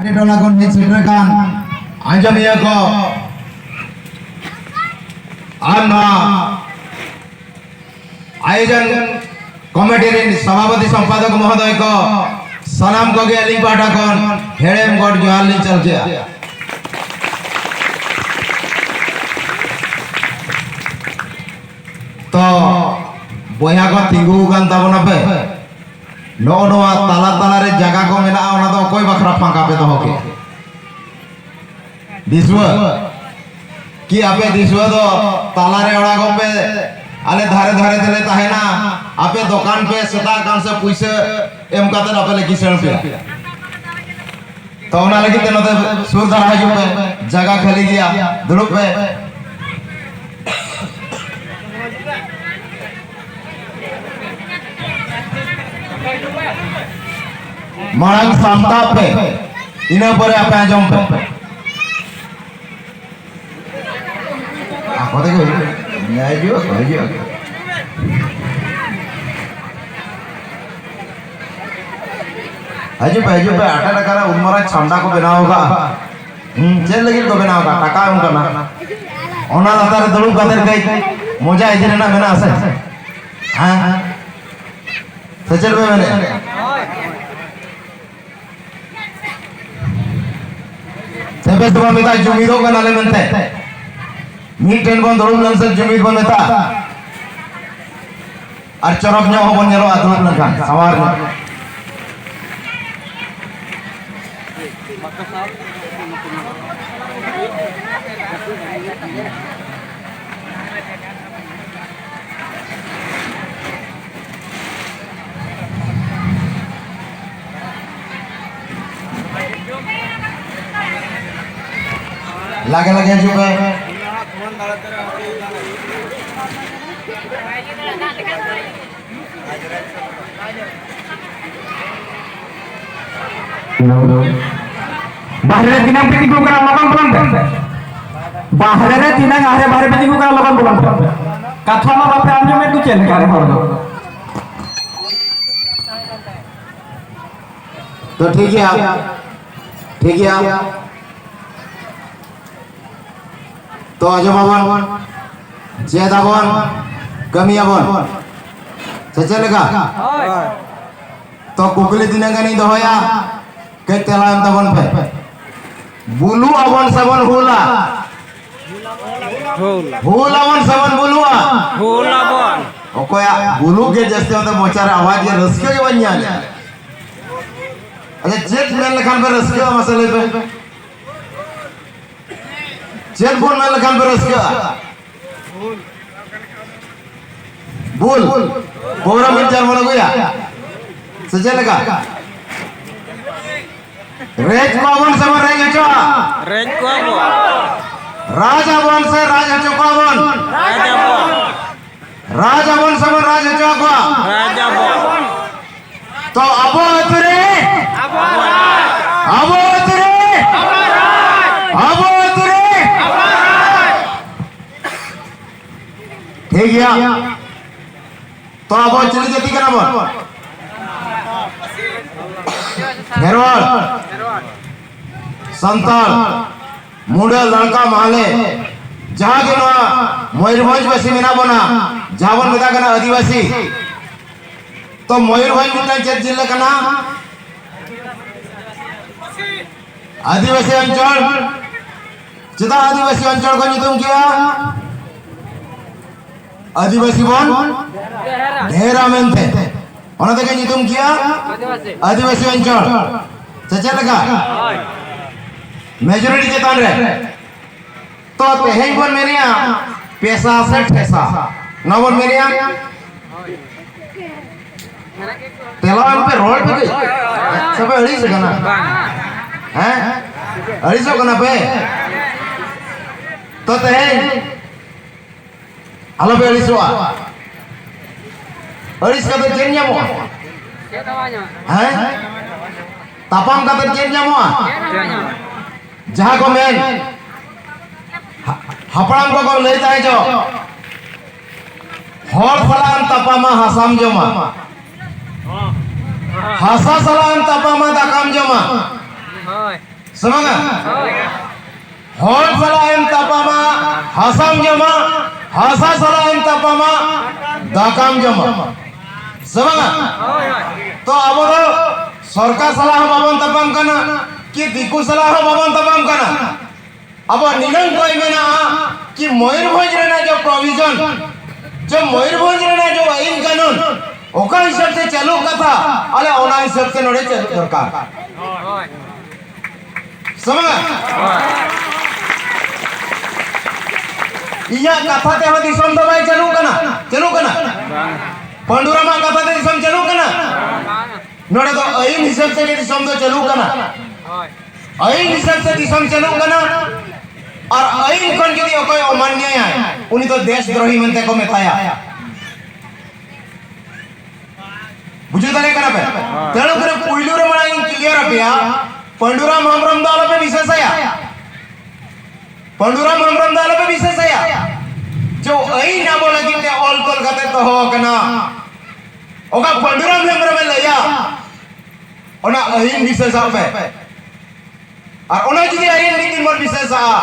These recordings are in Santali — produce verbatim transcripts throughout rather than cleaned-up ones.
ᱟᱹᱰᱤ ᱴᱚᱞᱟ ᱠᱷᱚᱱ ᱦᱮᱡ ᱥᱮᱴᱮᱨ ᱟᱠᱟᱱ ᱟᱸᱡᱚᱢᱤᱭᱟᱹ ᱠᱚ ᱟᱨ ᱱᱚᱣᱟ ᱟᱭᱳᱡᱚᱱ ᱠᱚᱢᱤᱴᱤ ᱨᱤᱱ ᱥᱚᱵᱷᱟᱯᱚᱛᱤ ᱥᱚᱢᱯᱟᱫᱚᱠ ᱢᱚᱦᱳᱫᱚᱭ ᱠᱚ, ᱥᱟᱱᱟᱢ ᱠᱚᱜᱮ ᱟᱹᱞᱤᱧ ᱯᱟᱦᱴᱟ ᱠᱷᱚᱱ ᱦᱮᱲᱮᱢ ᱜᱚᱰ ᱡᱚᱦᱟᱨ ᱞᱤᱧ ᱪᱟᱞ ᱠᱮᱜᱼᱟ᱾ ᱛᱚ ᱵᱚᱭᱦᱟ ᱠᱚ ᱛᱤᱸᱜᱩ ᱟᱠᱟᱱ ᱛᱟᱵᱚᱱᱟ ᱯᱮ, ᱱᱚᱜᱼᱚ ᱱᱚᱣᱟ ᱛᱟᱞᱟ ᱛᱟᱞᱟ ᱨᱮ ᱡᱟᱭᱜᱟ ᱠᱚ ᱢᱮᱱᱟᱜᱼᱟ, ᱚᱱᱟ ᱫᱚ ᱚᱠᱚᱭ ᱵᱟᱠᱷᱨᱟ ᱯᱷᱟᱸᱠᱟ ᱯᱮ ᱫᱚᱦᱚ ᱠᱮᱜᱼᱟ? ᱫᱤᱥᱩᱣᱟᱹ ᱠᱤ ᱟᱯᱮ ᱫᱤᱥᱩᱣᱟᱹ ᱫᱚ ᱛᱟᱞᱟ ᱨᱮ ᱚᱲᱟᱜᱚᱜ ᱯᱮ, ᱟᱞᱮ ᱫᱷᱟᱨᱮ ᱫᱷᱟᱨᱮ ᱛᱮᱞᱮ ᱛᱟᱦᱮᱱᱟ, ᱟᱯᱮ ᱫᱚᱠᱟᱱ ᱯᱮ ᱥᱮᱛᱟᱜ ᱟᱠᱟᱱ ᱥᱮ ᱯᱩᱭᱥᱟᱹ ᱮᱢ ᱠᱟᱛᱮ ᱟᱯᱮ ᱞᱮ ᱠᱤᱥᱟᱹᱬ ᱯᱮᱭᱟ᱾ ᱛᱚ ᱚᱱᱟ ᱞᱟᱹᱜᱤᱫ ᱛᱮ ᱱᱚᱛᱮ ᱥᱩᱨ ᱫᱷᱟᱨᱟ ᱦᱤᱡᱩᱜ ᱯᱮ, ᱡᱟᱭᱜᱟ ᱠᱷᱟᱹᱞᱤ ᱜᱮᱭᱟ, ᱫᱩᱲᱩᱵ ᱯᱮ᱾ ᱢᱟᱲᱟᱝ ᱥᱟᱢᱴᱟᱜ ᱯᱮ, ᱤᱱᱟᱹ ᱯᱚᱨᱮ ᱟᱯᱮ ᱟᱸᱡᱚᱢ ᱯᱮ᱾ ᱟᱠᱚ ᱛᱮᱠᱚ ᱦᱤᱡᱩᱜ, ᱦᱤᱡᱩᱜ ᱟᱠᱚ, ᱦᱤᱡᱩᱜ ᱟᱠᱚ᱾ ᱦᱤᱡᱩᱜ ᱯᱮ, ᱦᱤᱡᱩᱜ ᱯᱮ, ᱟᱴᱮᱫ ᱟᱠᱟᱱᱟ, ᱩᱱ ᱢᱟᱨᱟᱝ ᱪᱷᱟᱢᱰᱟ ᱠᱚ ᱵᱮᱱᱟᱣ ᱟᱠᱟᱫᱼᱟ᱾ ᱦᱩᱸ, ᱪᱮᱫ ᱞᱟᱹᱜᱤᱫ ᱠᱚ ᱵᱮᱱᱟᱣ ᱟᱠᱟᱫᱼᱟ? ᱴᱟᱠᱟ ᱮᱢ ᱠᱟᱱᱟ᱾ ᱚᱱᱟ ᱞᱟᱛᱟᱨ ᱨᱮ ᱫᱩᱲᱩᱵ ᱠᱟᱛᱮ ᱠᱟᱹᱡ ᱢᱚᱡᱟ ᱤᱫᱤ ᱨᱮᱱᱟᱜ ᱢᱮᱱᱟᱜᱼᱟ ᱥᱮ? ᱦᱮᱸ? ᱥᱮ ᱪᱮᱫ ᱯᱮ ᱢᱮᱱᱮᱫᱼᱟ? ᱛᱮᱵᱮ ᱫᱚᱵᱚᱱ ᱢᱮᱛᱟᱜᱼᱟ, ᱡᱩᱢᱤᱫᱚᱜ ᱠᱟᱱᱟᱞᱮ ᱢᱮᱱᱛᱮ᱾ ᱢᱤᱫᱴᱷᱮᱱ ᱵᱚᱱ ᱫᱩᱲᱩᱵ ᱞᱮᱱᱠᱷᱟᱱ ᱡᱩᱢᱤᱫ ᱵᱚᱱ ᱢᱮᱛᱟᱜᱼᱟ᱾ ᱟᱨ ᱪᱚᱨᱚᱠ ᱧᱚᱜ ᱦᱚᱸᱵᱚᱱ ᱧᱮᱞᱚᱜᱼᱟ ᱫᱩᱲᱩᱵ ᱞᱮᱱᱠᱷᱟᱱ, ᱥᱟᱶᱟᱨ ᱧᱚᱜ᱾ ᱞᱟᱜᱮ ᱞᱟᱜᱮ ᱦᱤᱡᱩᱜ ᱯᱮ᱾ ᱵᱟᱦᱨᱮ ᱨᱮ ᱛᱤᱱᱟᱹᱜ ᱯᱮ ᱛᱤᱸᱜᱩ ᱠᱟᱱᱟ, ᱞᱚᱜᱚᱱ ᱵᱚᱞᱚᱱ ᱯᱮ᱾ ᱵᱟᱦᱨᱮ ᱨᱮ ᱛᱤᱱᱟᱹᱜ ᱟᱦᱨᱮ ᱵᱟᱦᱨᱮ ᱯᱮ ᱛᱤᱸᱜᱩ ᱠᱟᱱᱟ, ᱞᱚᱜᱚᱱ ᱵᱚᱞᱚᱱ ᱯᱮ᱾ ᱠᱟᱛᱷᱟ ᱢᱟ ᱵᱟᱯᱮ ᱟᱸᱡᱚᱢᱮᱫ ᱫᱚ ᱪᱮᱫ ᱞᱮᱠᱟ ᱨᱮ ᱦᱚᱲ ᱫᱚ? ᱛᱚ ᱴᱷᱤᱠ ᱜᱮᱭᱟ᱾ ᱴᱷᱤᱠ ᱜᱮᱭᱟ᱾ ᱛᱚ ᱟᱸᱡᱚᱢ ᱟᱵᱚᱱ, ᱪᱮᱫ ᱟᱵᱚᱱ, ᱠᱟᱹᱢᱤ ᱟᱵᱚᱱ, ᱥᱮ ᱪᱮᱫ ᱞᱮᱠᱟ? ᱛᱚ ᱠᱩᱠᱞᱤ ᱛᱤᱱᱟᱹᱜ ᱜᱟᱱᱤᱧ ᱫᱚᱦᱚᱭᱟ, ᱠᱟᱹᱡ ᱛᱮᱞᱟ ᱮᱢ ᱛᱟᱵᱚᱱ ᱯᱮ᱾ ᱵᱩᱞᱩᱜ ᱟᱵᱚᱱ ᱥᱮᱵᱚᱱ ᱦᱩᱞᱟ? ᱦᱩᱞ᱾ ᱦᱩᱞ ᱟᱵᱚᱱ ᱥᱮᱵᱚᱱ ᱵᱩᱞᱩᱜᱼᱟ? ᱦᱩᱞ ᱟᱵᱚᱱ᱾ ᱚᱠᱚᱭᱟᱜ ᱵᱩᱞᱩᱜ ᱜᱮ ᱡᱟᱹᱥᱛᱤ ᱚᱱᱛᱮ ᱢᱚᱪᱟ ᱨᱮ ᱟᱣᱟᱡᱽ ᱜᱮ ᱨᱟᱹᱥᱠᱟᱹ ᱜᱮ ᱵᱟᱹᱧ ᱧᱟᱢᱮᱫᱼᱟ᱾ ᱟᱪᱪᱷᱟ, ᱪᱮᱫ ᱢᱮᱱ ᱞᱮᱠᱷᱟᱱ ᱯᱮ ᱨᱟᱹᱥᱠᱟᱹᱜᱼᱟ, ᱢᱟᱥᱮ ᱞᱟᱹᱭ ᱯᱮ? ᱪᱮᱫ ᱵᱚᱱ ᱢᱮᱱ ᱞᱮᱠᱷᱟᱱ ᱯᱮ ᱨᱟᱹᱥᱠᱟᱹᱜᱼᱟ? ᱵᱩᱞ᱾ ᱯᱟᱹᱣᱨᱟᱹ ᱢᱤᱫ ᱡᱟᱨ ᱵᱚᱱ ᱟᱹᱜᱩᱭᱟ? ᱥᱮ ᱪᱮᱫ ᱞᱮᱠᱟ? ᱨᱮᱡ ᱠᱚᱣᱟ ᱵᱚᱱ ᱥᱮ ᱵᱚᱱ ᱨᱮᱡ ᱦᱚᱪᱚᱜᱼᱟ? ᱨᱮᱡ ᱠᱚᱣᱟ ᱵᱚᱱ᱾ ᱨᱟᱡᱽ ᱟᱵᱚᱱ ᱥᱮ ᱨᱟᱡᱽ ᱦᱚᱪᱚ ᱠᱚᱣᱟ ᱵᱚᱱ? ᱨᱟᱡᱽ ᱟᱵᱚᱱ᱾ ᱨᱟᱡᱽ ᱟᱵᱚᱱ ᱥᱮ ᱵᱚᱱ ᱨᱟᱡᱽ ᱦᱚᱪᱚ ᱠᱚᱣᱟ? ᱨᱟᱡᱽ ᱟᱵᱚᱱ᱾ ᱛᱚ ᱟᱵᱚ ᱟᱹᱛᱩ ᱨᱮ, ᱟᱵᱚᱣᱟᱜ ᱨᱟᱡᱽ᱾ ᱟᱵᱚ ᱟᱹᱛᱩ ᱨᱮ, ᱟᱵᱚᱣᱟᱜ ᱨᱟᱡᱽ᱾ ᱟᱵᱚ ᱟᱹᱛᱩ ᱨᱮ, ᱟᱵᱚᱣᱟᱜ ᱨᱟᱡᱽ᱾ ᱴᱷᱤᱠ ᱜᱮᱭᱟ᱾ ᱛᱚ ᱟᱵᱚ ᱪᱤᱞᱤ ᱡᱟᱹᱛᱤ ᱠᱟᱱᱟ ᱵᱚᱱ? ᱠᱷᱮᱨᱣᱟᱲ, ᱥᱟᱱᱛᱟᱲ, ᱢᱩᱰᱟᱹ, ᱞᱟᱲᱠᱟ, ᱢᱟᱦᱞᱮ, ᱡᱟᱦᱟᱸ ᱜᱮ ᱱᱚᱣᱟ ᱢᱚᱭᱩᱨᱵᱷᱚᱸᱡᱽ ᱵᱟᱥᱤ ᱢᱮᱱᱟᱜ ᱵᱚᱱᱟ, ᱡᱟᱦᱟᱸ ᱵᱚᱱ ᱢᱮᱛᱟᱜ ᱠᱟᱱᱟ ᱟᱹᱫᱤᱵᱟᱹᱥᱤ᱾ ᱛᱚ ᱢᱚᱭᱩᱨᱵᱷᱚᱸᱡᱽ ᱢᱤᱫᱴᱟᱝ ᱪᱮᱫ ᱡᱤᱞᱟᱹ ᱠᱟᱱᱟ? ᱟᱹᱫᱤᱵᱟᱹᱥᱤ ᱚᱧᱪᱚᱞ᱾ ᱪᱮᱫᱟᱜ ᱟᱹᱫᱤᱵᱟᱹᱥᱤ ᱚᱧᱪᱚᱞ ᱠᱚ ᱧᱩᱛᱩᱢ ᱠᱮᱜᱼᱟ? ᱟᱹᱫᱤᱵᱟᱹᱥᱤ ᱵᱚᱱ ᱰᱷᱮᱨᱟ ᱢᱮᱱᱛᱮ᱾ ᱚᱱᱟ ᱛᱮᱜᱮ ᱧᱩᱛᱩᱢ ᱠᱮᱜᱼᱟ ᱟᱹᱫᱤᱵᱟᱹᱥᱤ ᱚᱧᱪᱚᱞ᱾ ᱥᱮ ᱪᱮᱫ ᱞᱮᱠᱟ? ᱢᱮᱡᱚᱨᱤᱴᱤ ᱪᱮᱛᱟᱱ ᱨᱮ᱾ ᱛᱚ ᱛᱮᱦᱮᱧ ᱵᱚᱱ ᱢᱮᱱᱮᱜᱼᱟ ᱯᱮᱥᱟ ᱥᱮ ᱴᱷᱮᱥᱟ? ᱱᱚᱣᱟ ᱵᱚᱱ ᱢᱮᱱᱮᱜᱼᱟ? ᱛᱮᱞᱟ ᱮᱢ ᱯᱮ, ᱨᱚᱲ ᱯᱮ ᱠᱟᱹᱡ᱾ ᱥᱮ ᱯᱮ ᱟᱹᱲᱤᱥ ᱟᱠᱟᱱᱟ? ᱦᱮᱸ? ᱟᱹᱲᱤᱥᱚᱜ ᱠᱟᱱᱟ ᱯᱮ? ᱛᱚ ᱛᱮᱦᱮᱧ ᱟᱞᱚ ᱯᱮ ᱟᱹᱲᱤᱥᱚᱜᱼᱟ᱾ ᱟᱹᱲᱤᱥ ᱠᱟᱛᱮ ᱪᱮᱫ ᱧᱟᱢᱚᱜᱼᱟ? ᱪᱮᱫ ᱦᱚᱸ ᱵᱟᱝ ᱧᱟᱢᱚᱜᱼᱟ᱾ ᱦᱮᱸ? ᱛᱟᱯᱟᱢ ᱠᱟᱛᱮ ᱪᱮᱫ ᱧᱟᱢᱚᱜᱼᱟ? ᱪᱮᱫ ᱦᱚᱸ ᱵᱟᱝ ᱧᱟᱢᱚᱜᱼᱟ᱾ ᱡᱟᱦᱟᱸ ᱠᱚ ᱢᱮᱱ, ᱦᱟ-, ᱦᱟᱯᱲᱟᱢ ᱠᱚᱠᱚ ᱞᱟᱹᱭ ᱛᱟᱦᱮᱸ ᱪᱚ, ᱦᱚᱲ ᱥᱟᱞᱟᱜ ᱮᱢ ᱛᱟᱯᱟᱢᱟ, ᱦᱟᱥᱟᱢ ᱡᱚᱢᱟ᱾ ᱦᱟᱥᱟ ᱥᱟᱞᱟᱜ ᱮᱢ ᱛᱟᱯᱟᱢᱟ, ᱫᱟᱠᱟᱢ ᱡᱚᱢᱟ᱾ ᱦᱳᱭ᱾ ᱥᱮ ᱵᱟᱝᱟ? ᱦᱚᱲ ᱥᱟᱞᱟᱜ ᱮᱢ ᱛᱟᱯᱟᱢᱟ, ᱦᱟᱥᱟᱢ ᱡᱚᱢᱟ, ᱦᱟᱥᱟ ᱥᱟᱞᱟᱜ ᱮᱢ ᱛᱟᱯᱟᱢᱟ, ᱫᱟᱠᱟᱢ ᱡᱚᱢᱟ᱾ ᱥᱮ ᱵᱟᱝᱟ? ᱛᱚ ᱟᱵᱚ ᱫᱚ ᱥᱚᱨᱠᱟᱨ ᱥᱟᱞᱟᱜ ᱦᱚᱸ ᱵᱟᱵᱚᱱ ᱛᱟᱯᱟᱢ ᱠᱟᱱᱟ, ᱠᱤ ᱫᱤᱠᱩ ᱥᱟᱞᱟᱜ ᱦᱚᱸ ᱵᱟᱵᱚᱱ ᱛᱟᱯᱟᱢ ᱠᱟᱱᱟ᱾ ᱟᱵᱚᱣᱟᱜ ᱱᱤᱱᱟᱹᱝ ᱠᱚᱭ ᱢᱮᱱᱟᱜᱼᱟ ᱠᱤ ᱢᱚᱭᱩᱨᱵᱷᱚᱸᱡᱽ ᱨᱮᱱᱟᱜ ᱡᱚ provision, ᱡᱚ ᱢᱚᱭᱩᱨᱵᱷᱚᱸᱡᱽ ᱨᱮᱱᱟᱜ ᱡᱚ ᱟᱹᱭᱤᱱ ᱠᱟᱹᱱᱩᱱ, ᱚᱠᱟ ᱦᱤᱥᱟᱹᱵ ᱛᱮ ᱪᱟᱹᱞᱩᱜ ᱠᱟᱛᱷᱟ, ᱟᱞᱮ ᱚᱱᱟ ᱦᱤᱥᱟᱹᱵ ᱛᱮ ᱱᱚᱰᱮ ᱪᱟᱹᱞᱩ ᱫᱚᱨᱠᱟᱨ᱾ ᱥᱮ ᱵᱟᱝᱟ? ᱤᱧᱟᱹᱜ ᱠᱟᱛᱷᱟ ᱛᱮᱦᱚᱸ ᱫᱤᱥᱚᱢ ᱫᱚ ᱵᱟᱭ ᱪᱟᱹᱞᱩᱜ ᱠᱟᱱᱟ, ᱪᱟᱹᱞᱩᱜ ᱠᱟᱱᱟ? ᱯᱟᱹᱰᱩᱨᱟᱢᱟᱜ ᱠᱟᱛᱷᱟ ᱛᱮ ᱫᱤᱥᱚᱢ ᱪᱟᱹᱞᱩᱜ ᱠᱟᱱᱟ? ᱱᱚᱰᱮ ᱫᱚ ᱟᱹᱭᱤᱱ ᱦᱤᱥᱟᱹᱵ ᱛᱮᱜᱮ ᱫᱤᱥᱚᱢ ᱫᱚ ᱪᱟᱹᱞᱩᱜ ᱠᱟᱱᱟ᱾ ᱟᱹᱭᱤᱱ ᱦᱤᱥᱟᱹᱵ ᱛᱮ ᱫᱤᱥᱚᱢ ᱪᱟᱹᱞᱩᱜ ᱠᱟᱱᱟ᱾ ᱟᱨ ᱟᱹᱭᱤᱱ ᱠᱷᱚᱱ ᱡᱩᱫᱤ ᱚᱠᱚᱭ ᱚᱢᱟᱱᱱᱚᱭᱟᱭ, ᱩᱱᱤ ᱫᱚ ᱫᱮᱥ ᱫᱨᱳᱦᱤ ᱢᱮᱱᱛᱮ ᱠᱚ ᱢᱮᱛᱟᱭᱟ᱾ ᱵᱩᱡᱷᱟᱹᱣ ᱫᱟᱲᱮᱭᱟᱜ ᱠᱟᱱᱟ ᱯᱮ? ᱛᱮᱱᱩ ᱠᱷᱟᱱ ᱯᱩᱭᱞᱩ ᱨᱮ ᱢᱟᱲᱟᱝ ᱤᱧ clear ᱟᱯᱮᱭᱟ, ᱯᱟᱹᱰᱩᱨᱟᱢ ᱦᱮᱢᱵᱨᱚᱢ ᱫᱚ ᱟᱞᱚᱯᱮ ᱵᱤᱥᱟᱹᱥᱟᱭᱟ᱾ ᱯᱟᱹᱰᱩᱨᱟᱢ ᱦᱮᱢᱵᱨᱚᱢ ᱫᱚ ᱟᱞᱚᱯᱮ ᱵᱤᱥᱟᱹᱥᱟᱭᱟ᱾ ᱡᱮ ᱟᱹᱭᱤᱱ ᱟᱵᱚ ᱞᱟᱹᱜᱤᱫ ᱛᱮ ᱚᱞ ᱛᱚᱞ ᱠᱟᱛᱮ ᱫᱚᱦᱚ ᱟᱠᱟᱱᱟ, ᱚᱠᱟ ᱯᱟᱹᱰᱩᱨᱟᱢ ᱦᱮᱢᱵᱨᱚᱢᱮ ᱞᱟᱹᱭᱟ, ᱚᱱᱟ ᱟᱹᱭᱤᱱ ᱵᱤᱥᱟᱹᱥᱟᱜ ᱯᱮ᱾ ᱟᱨ ᱚᱱᱟ ᱡᱩᱫᱤ ᱟᱹᱭᱤᱱ ᱢᱤᱫ ᱫᱤᱱ ᱵᱚᱱ ᱵᱤᱥᱟᱹᱥᱟᱜᱼᱟ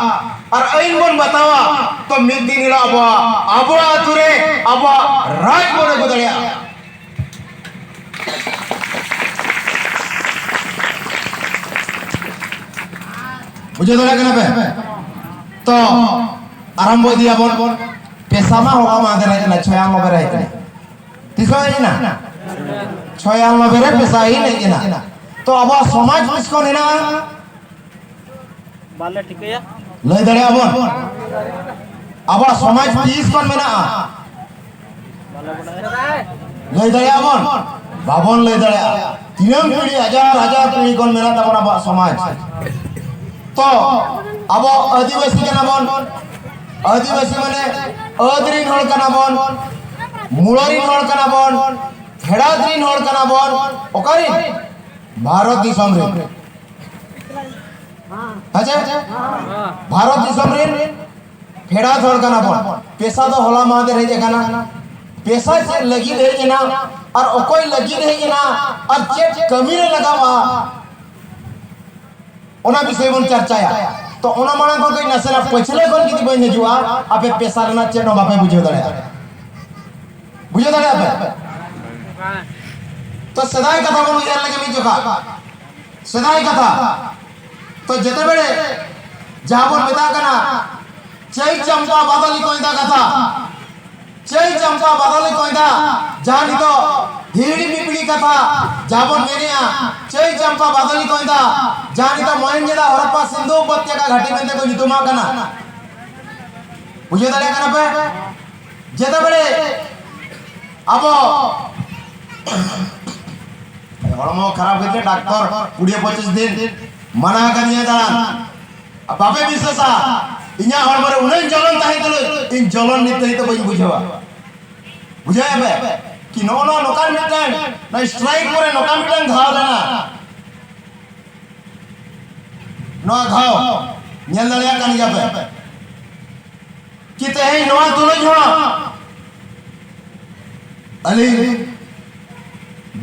ᱟᱨ ᱟᱹᱭᱤᱱ ᱵᱚᱱ ᱵᱟᱛᱟᱣᱟ, ᱛᱚ ᱢᱤᱫ ᱫᱤᱱ ᱦᱤᱞᱳᱜ ᱟᱵᱚᱣᱟᱜ, ᱟᱵᱚᱣᱟᱜ ᱟᱹᱛᱩ ᱨᱮ ᱟᱵᱚᱣᱟᱜ ᱨᱟᱡᱽ ᱵᱚᱱ ᱟᱹᱜᱩ ᱫᱟᱲᱮᱭᱟᱜᱼᱟ᱾ ᱵᱩᱡᱷᱟᱹᱣ ᱫᱟᱲᱮᱭᱟᱜ ᱠᱟᱱᱟ ᱯᱮ? ᱛᱚ ᱟᱨᱟᱢᱵᱚ ᱤᱫᱤᱭᱟᱵᱚᱱ᱾ ᱯᱮᱥᱟ ᱢᱟ ᱦᱚᱞᱟ ᱢᱟᱦᱫᱮᱨ ᱦᱮᱡ ᱮᱱᱟ, ᱪᱷᱚᱭᱟᱱᱚᱵᱵᱳᱭ ᱨᱮ ᱦᱮᱡ ᱮᱱᱟ᱾ ᱛᱤᱥ ᱦᱚᱸ ᱦᱮᱡ ᱮᱱᱟ? ᱪᱷᱚᱭᱟᱱᱚᱵᱵᱳᱭ ᱨᱮ ᱯᱮᱥᱟ ᱦᱮᱡ ᱮᱱᱟ᱾ ᱛᱚ ᱟᱵᱚᱣᱟᱜ ᱥᱚᱢᱟᱡᱽ ᱛᱤᱥ ᱠᱷᱚᱱ ᱦᱮᱱᱟᱜᱼᱟ? ᱵᱟᱞᱮ ᱴᱷᱤᱠᱟᱹᱭᱟ᱾ ᱞᱟᱹᱭ ᱫᱟᱲᱮᱭᱟᱜᱼᱟ ᱵᱚᱱ? ᱟᱵᱚᱣᱟᱜ ᱥᱚᱢᱟᱡᱽ ᱛᱤᱥ ᱠᱷᱚᱱ ᱢᱮᱱᱟᱜᱼᱟ? ᱞᱟᱹᱭ ᱫᱟᱲᱮᱭᱟᱜᱼᱟ ᱵᱚᱱ? ᱵᱟᱵᱚᱱ ᱞᱟᱹᱭ ᱫᱟᱲᱮᱭᱟᱜᱼᱟ᱾ ᱛᱤᱱᱟᱹᱝ ᱯᱤᱲᱦᱤ, ᱦᱟᱡᱟᱨ ᱦᱟᱡᱟᱨ ᱯᱤᱲᱦᱤ ᱠᱷᱚᱱ ᱢᱮᱱᱟᱜ ᱛᱟᱵᱚᱱᱟ ᱟᱵᱚᱣᱟᱜ ᱥᱚᱢᱟᱡᱽ᱾ ᱛᱚ ᱟᱵᱚ ᱟᱹᱫᱤᱵᱟᱹᱥᱤ ᱠᱟᱱᱟ ᱵᱚᱱ, ᱟᱹᱫᱤᱵᱟᱹᱥᱤ ᱢᱟᱱᱮ ᱟᱹᱫ ᱨᱤᱱ ᱦᱚᱲ ᱠᱟᱱᱟ ᱵᱚᱱ, ᱢᱩᱲᱟᱹ ᱨᱤᱱ ᱦᱚᱲ ᱠᱟᱱᱟ ᱵᱚᱱ, ᱯᱷᱮᱰᱟᱛ ᱨᱤᱱ ᱦᱚᱲ ᱠᱟᱱᱟ ᱵᱚᱱ᱾ ᱚᱠᱟᱨᱤᱱ? ᱵᱷᱟᱨᱚᱛ ᱫᱤᱥᱚᱢ ᱨᱤᱱ᱾ ᱟᱪᱪᱷᱟ, ᱵᱷᱟᱨᱚᱛ ᱫᱤᱥᱚᱢ ᱨᱤᱱ ᱯᱷᱮᱰᱟᱛ ᱦᱚᱲ ᱠᱟᱱᱟ ᱵᱚᱱ᱾ ᱯᱮᱥᱟ ᱫᱚ ᱦᱚᱞᱟ ᱢᱟᱦᱫᱮᱨ ᱦᱮᱡ ᱟᱠᱟᱱᱟ᱾ ᱯᱮᱥᱟ ᱪᱮᱫ ᱞᱟᱹᱜᱤᱫ ᱦᱮᱡ ᱮᱱᱟ ᱟᱨ ᱚᱠᱚᱭ ᱞᱟᱹᱜᱤᱫ ᱦᱮᱡ ᱮᱱᱟ ᱟᱨ ᱪᱮᱫ ᱠᱟᱹᱢᱤ ᱨᱮ ᱞᱟᱜᱟᱣᱼᱟ, ᱚᱱᱟ ᱵᱤᱥᱚᱭ ᱵᱚᱱ ᱪᱟᱨᱪᱟᱭᱟ᱾ ᱛᱚ ᱚᱱᱟ ᱢᱟᱲᱟᱝ ᱠᱷᱚᱱ ᱠᱟᱹᱡ ᱱᱟᱥᱮᱱᱟᱜ ᱯᱟᱹᱪᱷᱞᱟᱹ ᱠᱷᱚᱱ ᱡᱩᱫᱤ ᱵᱟᱹᱧ ᱦᱤᱡᱩᱜᱼᱟ, ᱟᱯᱮ ᱯᱮᱥᱟ ᱨᱮᱱᱟᱜ ᱪᱮᱫ ᱦᱚᱸ ᱵᱟᱯᱮ ᱵᱩᱡᱷᱟᱹᱣ ᱫᱟᱲᱮᱭᱟᱜᱼᱟ᱾ ᱵᱩᱡᱷᱟᱹᱣ ᱫᱟᱲᱮᱭᱟᱜᱼᱟ ᱯᱮ? ᱛᱚ ᱥᱮᱫᱟᱭ ᱠᱟᱛᱷᱟ ᱵᱚᱱ ᱩᱭᱦᱟᱹᱨ ᱞᱮᱜᱮ ᱢᱤᱫ ᱡᱚᱠᱷᱟ᱾ ᱥᱮᱫᱟᱭ ᱠᱟᱛᱷᱟ᱾ ᱛᱚ ᱡᱮᱛᱮ ᱵᱮᱲᱮ ᱡᱟᱦᱟᱸ ᱵᱚᱱ ᱢᱮᱛᱟᱜ ᱠᱟᱱᱟ ᱪᱟᱹᱭ ᱪᱟᱢᱯᱟ ᱵᱟᱫᱟᱞᱤ ᱠᱚᱭᱫᱟ ᱠᱟᱛᱷᱟ, ᱪᱟᱹᱭ ᱪᱟᱢᱯᱟ ᱵᱟᱫᱟᱞᱤ ᱠᱚᱭᱫᱟ, ᱡᱟᱦᱟᱸ ᱱᱤᱛᱚᱜ ᱦᱤᱦᱤᱲᱤ ᱯᱤᱯᱤᱲᱤ ᱠᱟᱛᱷᱟ ᱡᱟᱦᱟᱸ ᱵᱚᱱ ᱢᱮᱱᱮᱜᱼᱟ, ᱪᱟᱹᱭ ᱪᱟᱢᱯᱟ ᱵᱟᱫᱟᱞᱤ ᱠᱚᱭᱫᱟ, ᱡᱟᱦᱟᱸ ᱱᱤᱛᱚᱜ ᱢᱚᱦᱮᱱᱡᱳᱫᱟ ᱦᱚᱨᱚᱯᱯᱟ ᱥᱤᱱᱫᱷᱩ ᱩᱯᱚᱛᱭᱟᱠᱟ ᱜᱷᱟᱹᱴᱤ ᱢᱮᱱᱛᱮ ᱠᱚ ᱧᱩᱛᱩᱢᱟᱜ ᱠᱟᱱᱟ᱾ ᱵᱩᱡᱷᱟᱹᱣ ᱫᱟᱲᱮᱭᱟᱜ ᱠᱟᱱᱟ ᱯᱮ? ᱡᱮᱛᱮ ᱵᱮᱲᱮ ᱟᱵᱚ ᱦᱚᱲᱢᱚ ᱠᱷᱟᱨᱟᱯ ᱠᱟᱛᱮ ᱰᱟᱠᱛᱚᱨ ᱠᱩᱲᱤ ᱯᱚᱸᱪᱤᱥ ᱫᱤᱱ ᱢᱟᱱᱟ ᱟᱠᱟᱫᱤᱧᱟᱹ ᱫᱟᱬᱟᱱ᱾ ᱟᱨ ᱵᱟᱯᱮ ᱵᱤᱥᱥᱟᱹᱥᱟ, ᱤᱧᱟᱹᱜ ᱦᱚᱲᱢᱚ ᱨᱮ ᱩᱱᱟᱹᱜ ᱡᱚᱞᱚᱱ ᱛᱟᱦᱮᱸ ᱛᱩᱞᱩᱡ ᱤᱧ ᱡᱚᱞᱚᱱ ᱱᱤᱛ ᱫᱷᱟᱹᱵᱤᱡ ᱫᱚ ᱵᱟᱹᱧ ᱵᱩᱡᱷᱟᱹᱣᱟ᱾ ᱵᱩᱡᱷᱟᱹᱣᱮᱫ ᱯᱮ? ᱠᱤ ᱱᱚᱜᱼᱚ ᱱᱚᱣᱟ ᱱᱚᱝᱠᱟᱱ ᱢᱤᱫᱴᱟᱝ, ᱱᱚᱣᱟ ᱥᱴᱨᱟᱭᱤᱠ ᱯᱚᱨᱮ ᱱᱚᱝᱠᱟᱱ ᱢᱤᱫᱴᱟᱝ ᱜᱷᱟᱣ ᱞᱮᱱᱟ᱾ ᱱᱚᱣᱟ ᱜᱷᱟᱣ ᱧᱮᱞ ᱫᱟᱲᱮᱭᱟᱜ ᱠᱟᱱ ᱜᱮᱭᱟ ᱯᱮ᱾ ᱠᱤ ᱛᱮᱦᱮᱧ ᱱᱚᱣᱟ ᱛᱩᱞᱩᱡ ᱦᱚᱸ ᱟᱹᱞᱤᱧ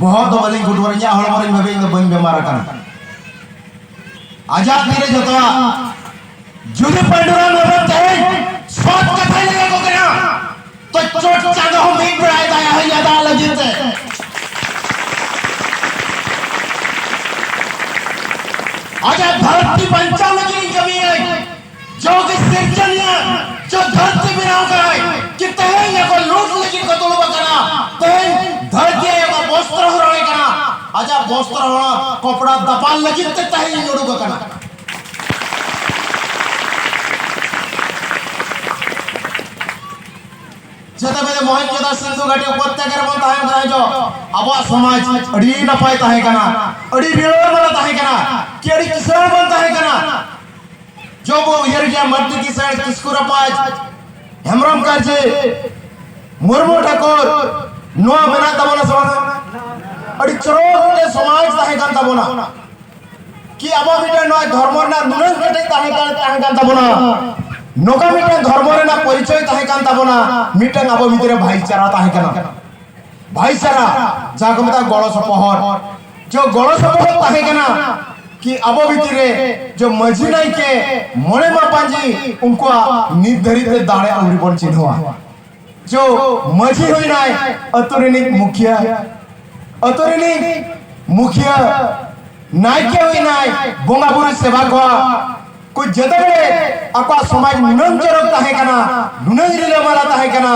ᱵᱚᱦᱚᱜ ᱫᱚ ᱵᱟᱹᱞᱤᱧ ᱠᱩᱴᱩᱨᱟ, ᱤᱧᱟᱹᱜ ᱦᱚᱲᱢᱚ ᱨᱤᱧ ᱵᱷᱟᱵᱮ ᱤᱧ ᱫᱚ ᱵᱟᱹᱧ ᱵᱮᱢᱟᱨ ᱟᱠᱟᱱᱟ᱾ ᱟᱡᱟᱜ ᱛᱤᱨᱮ ᱡᱚᱛᱚᱣᱟᱜ᱾ ᱡᱩᱫᱤ ᱯᱟᱹᱱᱰᱩᱨᱟᱢ ᱦᱮᱢᱵᱨᱚᱢ ᱛᱮᱦᱮᱧ ᱥᱚᱛ ᱠᱟᱛᱷᱟᱭ ᱞᱟᱹᱭ ᱟᱠᱚ ᱠᱟᱱᱟ, ᱛᱚ ᱪᱚᱴ ᱪᱟᱸᱫᱚ ᱦᱚᱸ ᱢᱤᱫ ᱵᱮᱲᱟᱭ ᱫᱟᱭᱟ ᱦᱚᱸᱭ ᱟᱫᱟ ᱞᱟᱹᱜᱤᱫ ᱛᱮ᱾ ᱟᱡᱟᱜ ᱫᱷᱟᱹᱨᱛᱤ ᱵᱟᱧᱪᱟᱣ ᱞᱟᱹᱜᱤᱫ ᱤᱧ ᱠᱟᱹᱢᱤᱭᱟᱹᱧ᱾ ᱡᱚᱜᱮ ᱥᱤᱨᱡᱚᱱᱤᱭᱟᱹ, ᱡᱚ ᱫᱷᱟᱹᱨᱛᱤ ᱵᱮᱱᱟᱣ ᱠᱟᱭ, ᱠᱤ ᱛᱮᱦᱮᱧ ᱟᱠᱚ ᱞᱩᱴ ᱞᱟᱹᱜᱤᱫ ᱠᱚ ᱫᱩᱲᱩᱵ ᱟᱠᱟᱱᱟ᱾ ᱛᱮᱦᱮᱧ ᱫᱷᱟᱹᱨᱛᱤ ᱟᱭᱳ ᱠᱚ ᱵᱚᱥᱛᱨᱚ ᱦᱚᱨᱚᱜ ᱟᱭ ᱠᱟᱱᱟ᱾ ᱟᱡᱟᱜ ᱵᱚᱥᱛᱨᱚ ᱦᱚᱨᱚᱜ ᱠᱚᱯᱲᱟ ᱫᱟᱯᱟᱞ ᱞᱟᱹᱜᱤᱫ ᱛᱮ ᱛᱮᱦᱮᱧ ᱤᱧ ᱩᱰᱩᱠ ᱟᱠᱟᱱᱟ᱾ ᱡᱮᱛᱮ ᱵᱮᱲᱮ ᱢᱚᱦᱮᱱᱡᱳᱫᱟᱲᱳ ᱥᱤᱱᱫᱷᱩ ᱜᱷᱟᱹᱴᱤ ᱩᱯᱚᱛᱭᱟᱠᱟ ᱨᱮᱵᱚᱱ ᱛᱟᱦᱮᱸ ᱠᱟᱱᱟ, ᱡᱚ ᱟᱵᱚᱣᱟᱜ ᱥᱚᱢᱟᱡᱽ ᱟᱹᱰᱤ ᱱᱟᱯᱟᱭ ᱛᱟᱦᱮᱸ ᱠᱟᱱᱟ, ᱟᱹᱰᱤ ᱨᱤᱞᱟᱹᱢᱟᱞᱟ ᱛᱟᱦᱮᱸ ᱠᱟᱱᱟ, ᱠᱤ ᱟᱹᱰᱤ ᱠᱤᱥᱟᱹᱬ ᱵᱚᱱ ᱛᱟᱦᱮᱸ ᱠᱟᱱᱟ᱾ ᱡᱚ ᱵᱚ ᱩᱭᱦᱟᱹᱨ ᱜᱮᱭᱟ ᱢᱟᱹᱨᱰᱤ ᱠᱤᱥᱟᱹᱬ, ᱠᱤᱥᱠᱩ ᱨᱟᱯᱟᱡᱽ, ᱦᱮᱢᱵᱨᱚᱢ ᱠᱟᱨᱡᱤ, ᱢᱩᱨᱢᱩ ᱴᱷᱟᱹᱠᱩᱨ, ᱱᱚᱣᱟ ᱢᱮᱱᱟᱜ ᱛᱟᱵᱚᱱᱟ ᱥᱮ ᱵᱟᱝ? ᱟᱹᱰᱤ ᱪᱚᱨᱚᱠ ᱢᱤᱫᱴᱮᱱ ᱥᱚᱢᱟᱡᱽ ᱛᱟᱦᱮᱸ ᱠᱟᱱ ᱛᱟᱵᱚᱱᱟ᱾ ᱠᱤ ᱟᱵᱚ ᱢᱤᱫᱴᱮᱱ ᱱᱚᱣᱟ ᱫᱷᱚᱨᱢᱚ ᱨᱮᱱᱟᱜ ᱱᱩᱱᱟᱹᱜ ᱠᱮᱴᱮᱡ ᱛᱟᱦᱮᱸ ᱠᱟᱱ, ᱛᱟᱦᱮᱸ ᱠᱟᱱ ᱛᱟᱵᱚᱱᱟ, ᱱᱚᱝᱠᱟ ᱢᱤᱫᱴᱮᱱ ᱫᱷᱚᱨᱢᱚ ᱨᱮᱱᱟᱜ ᱯᱚᱨᱤᱪᱚᱭ ᱛᱟᱦᱮᱸ ᱠᱟᱱ ᱛᱟᱵᱚᱱᱟ, ᱢᱤᱫᱴᱮᱱ ᱟᱵᱚ ᱵᱷᱤᱛᱨᱤ ᱨᱮ ᱵᱷᱟᱭᱤᱪᱟᱨᱟ ᱛᱟᱦᱮᱸ ᱠᱟᱱᱟ᱾ ᱵᱷᱟᱭᱤᱪᱟᱨᱟ, ᱡᱟᱦᱟᱸ ᱠᱚ ᱢᱮᱛᱟᱜᱼᱟ ᱜᱚᱲᱚ ᱥᱚᱯᱚᱦᱚᱫ, ᱡᱚ ᱜᱚᱲᱚ ᱥᱚᱯᱚᱦᱚᱫ ᱛᱟᱦᱮᱸ ᱠᱟᱱᱟ᱾ ᱠᱤ ᱟᱵᱚ ᱵᱷᱤᱛᱤᱨ ᱨᱮ ᱡᱚ ᱢᱟᱹᱡᱷᱤ ᱱᱟᱭᱠᱮ ᱢᱚᱬᱮ ᱢᱟᱯᱟᱧᱡᱤ ᱩᱱᱠᱩᱣᱟᱜ ᱱᱤᱛ ᱫᱷᱟᱹᱨᱤᱡ ᱛᱮ ᱫᱟᱲᱮ ᱟᱹᱣᱨᱤ ᱵᱚᱱ ᱪᱤᱱᱦᱟᱹᱣᱟ᱾ ᱡᱚ ᱢᱟᱹᱡᱷᱤ ᱦᱩᱭᱱᱟᱭ ᱟᱹᱛᱩ ᱨᱤᱱᱤᱡ ᱢᱩᱠᱷᱤᱭᱟᱹ, ᱟᱹᱛᱩ ᱨᱤᱱᱤᱡ ᱢᱩᱠᱷᱤᱭᱟᱹ ᱱᱟᱭᱠᱮ ᱦᱩᱭᱱᱟᱭ ᱵᱚᱸᱜᱟ ᱵᱩᱨᱩ ᱥᱮᱵᱟ ᱠᱚᱣᱟ᱾ ᱠᱚ ᱡᱮᱛᱮ ᱵᱮᱲᱮ ᱟᱠᱚᱣᱟᱜ ᱥᱚᱢᱟᱡᱽ ᱱᱩᱱᱟᱹᱝ ᱪᱚᱨᱚᱠ ᱛᱟᱦᱮᱸ ᱠᱟᱱᱟ, ᱱᱩᱱᱟᱹᱝ ᱨᱤᱞᱟᱹᱢᱟᱞᱟ ᱛᱟᱦᱮᱸ ᱠᱟᱱᱟ,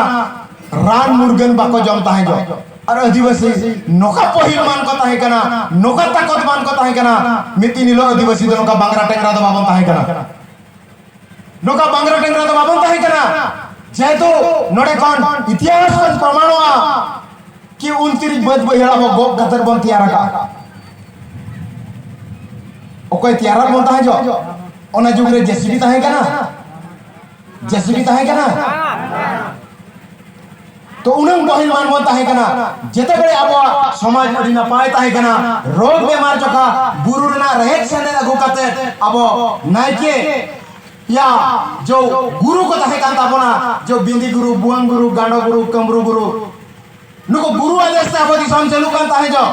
ᱨᱟᱱ ᱢᱩᱨᱜᱟᱹᱱ ᱵᱟᱠᱚ ᱡᱚᱢ ᱛᱟᱦᱮᱸ ᱡᱚᱜ᱾ ᱟᱨ ᱟᱹᱫᱤᱵᱟᱹᱥᱤ ᱱᱚᱝᱠᱟ ᱯᱟᱹᱦᱤᱞ ᱢᱟᱱ ᱠᱚ ᱛᱟᱦᱮᱸ ᱠᱟᱱᱟ, ᱱᱚᱝᱠᱟ ᱛᱟᱠᱚᱛ ᱢᱟᱱ ᱠᱚ ᱛᱟᱦᱮᱸ ᱠᱟᱱᱟ, ᱢᱤᱫ ᱫᱤᱱ ᱦᱤᱞᱳᱜ ᱟᱹᱫᱤᱵᱟᱹᱥᱤ ᱫᱚ ᱱᱚᱝᱠᱟ ᱵᱟᱝᱨᱟ ᱴᱮᱝᱨᱟ ᱫᱚ ᱵᱟᱵᱚᱱ ᱛᱟᱦᱮᱸ ᱠᱟᱱᱟ᱾ ᱱᱚᱝᱠᱟ ᱵᱟᱝᱨᱟ ᱴᱮᱝᱨᱟ ᱫᱚ ᱵᱟᱵᱚᱱ ᱛᱟᱦᱮᱸ ᱠᱟᱱᱟ᱾ ᱡᱮᱦᱮᱛᱩ ᱱᱚᱰᱮ ᱠᱷᱚᱱ ᱤᱛᱤᱦᱟᱥ ᱠᱷᱚᱱ ᱯᱨᱚᱢᱟᱬᱚᱜᱼᱟ ᱠᱤ ᱩᱱᱛᱤᱨᱤᱡ ᱵᱟᱹᱫᱽ ᱵᱟᱹᱭᱦᱟᱹᱲ ᱟᱵᱚ ᱜᱚᱜ ᱠᱟᱛᱮ ᱵᱚᱱ ᱛᱮᱭᱟᱨ ᱟᱠᱟᱫᱼᱟ᱾ ᱚᱠᱚᱭ ᱛᱮᱭᱟᱨᱟᱫ ᱵᱚᱱ ᱛᱟᱦᱮᱸ ᱡᱚᱜ? ᱚᱱᱟ ᱡᱩᱜᱽ ᱨᱮ ᱡᱮᱥᱤᱵᱤ ᱛᱟᱦᱮᱸ ᱠᱟᱱᱟ? ᱡᱮᱥᱤᱵᱤ ᱛᱟᱦᱮᱸ ᱠᱟᱱᱟ? ᱛᱚ ᱩᱱᱟᱹᱝ ᱯᱟᱹᱦᱤᱞ ᱢᱟᱱ ᱵᱚᱱ ᱛᱟᱦᱮᱸ ᱠᱟᱱᱟ, ᱡᱮᱛᱮ ᱵᱮᱲᱮ ᱟᱵᱚᱣᱟᱜ ᱥᱚᱢᱟᱡᱽ ᱟᱹᱰᱤ ᱱᱟᱯᱟᱭ ᱛᱟᱦᱮᱸ ᱠᱟᱱᱟ, ᱨᱳᱜᱽ ᱵᱮᱢᱟᱨ ᱡᱚᱠᱷᱟ ᱵᱩᱨᱩ ᱨᱮᱱᱟᱜ ᱨᱮᱦᱮᱫ ᱥᱮᱸᱫᱮᱫ ᱟᱹᱜᱩ ᱠᱟᱛᱮ ᱟᱵᱚ ᱱᱟᱭᱠᱮ ᱭᱟ ᱡᱚ ᱜᱩᱨᱩ ᱠᱚ ᱛᱟᱦᱮᱸ ᱠᱟᱱ ᱛᱟᱵᱚᱱᱟ, ᱡᱚ ᱵᱤᱸᱫᱤ ᱜᱩᱨᱩ, ᱵᱩᱣᱟᱹᱝ ᱜᱩᱨᱩ, ᱜᱟᱸᱰᱚ ᱜᱩᱨᱩ, ᱠᱟᱹᱢᱨᱩ ᱜᱩᱨᱩ, ᱱᱩᱠᱩ ᱜᱩᱨᱩ ᱟᱫᱮᱥ ᱛᱮ ᱟᱵᱚ ᱫᱤᱥᱚᱢ ᱪᱟᱹᱞᱩᱜ ᱠᱟᱱ ᱛᱟᱦᱮᱸ ᱡᱚ,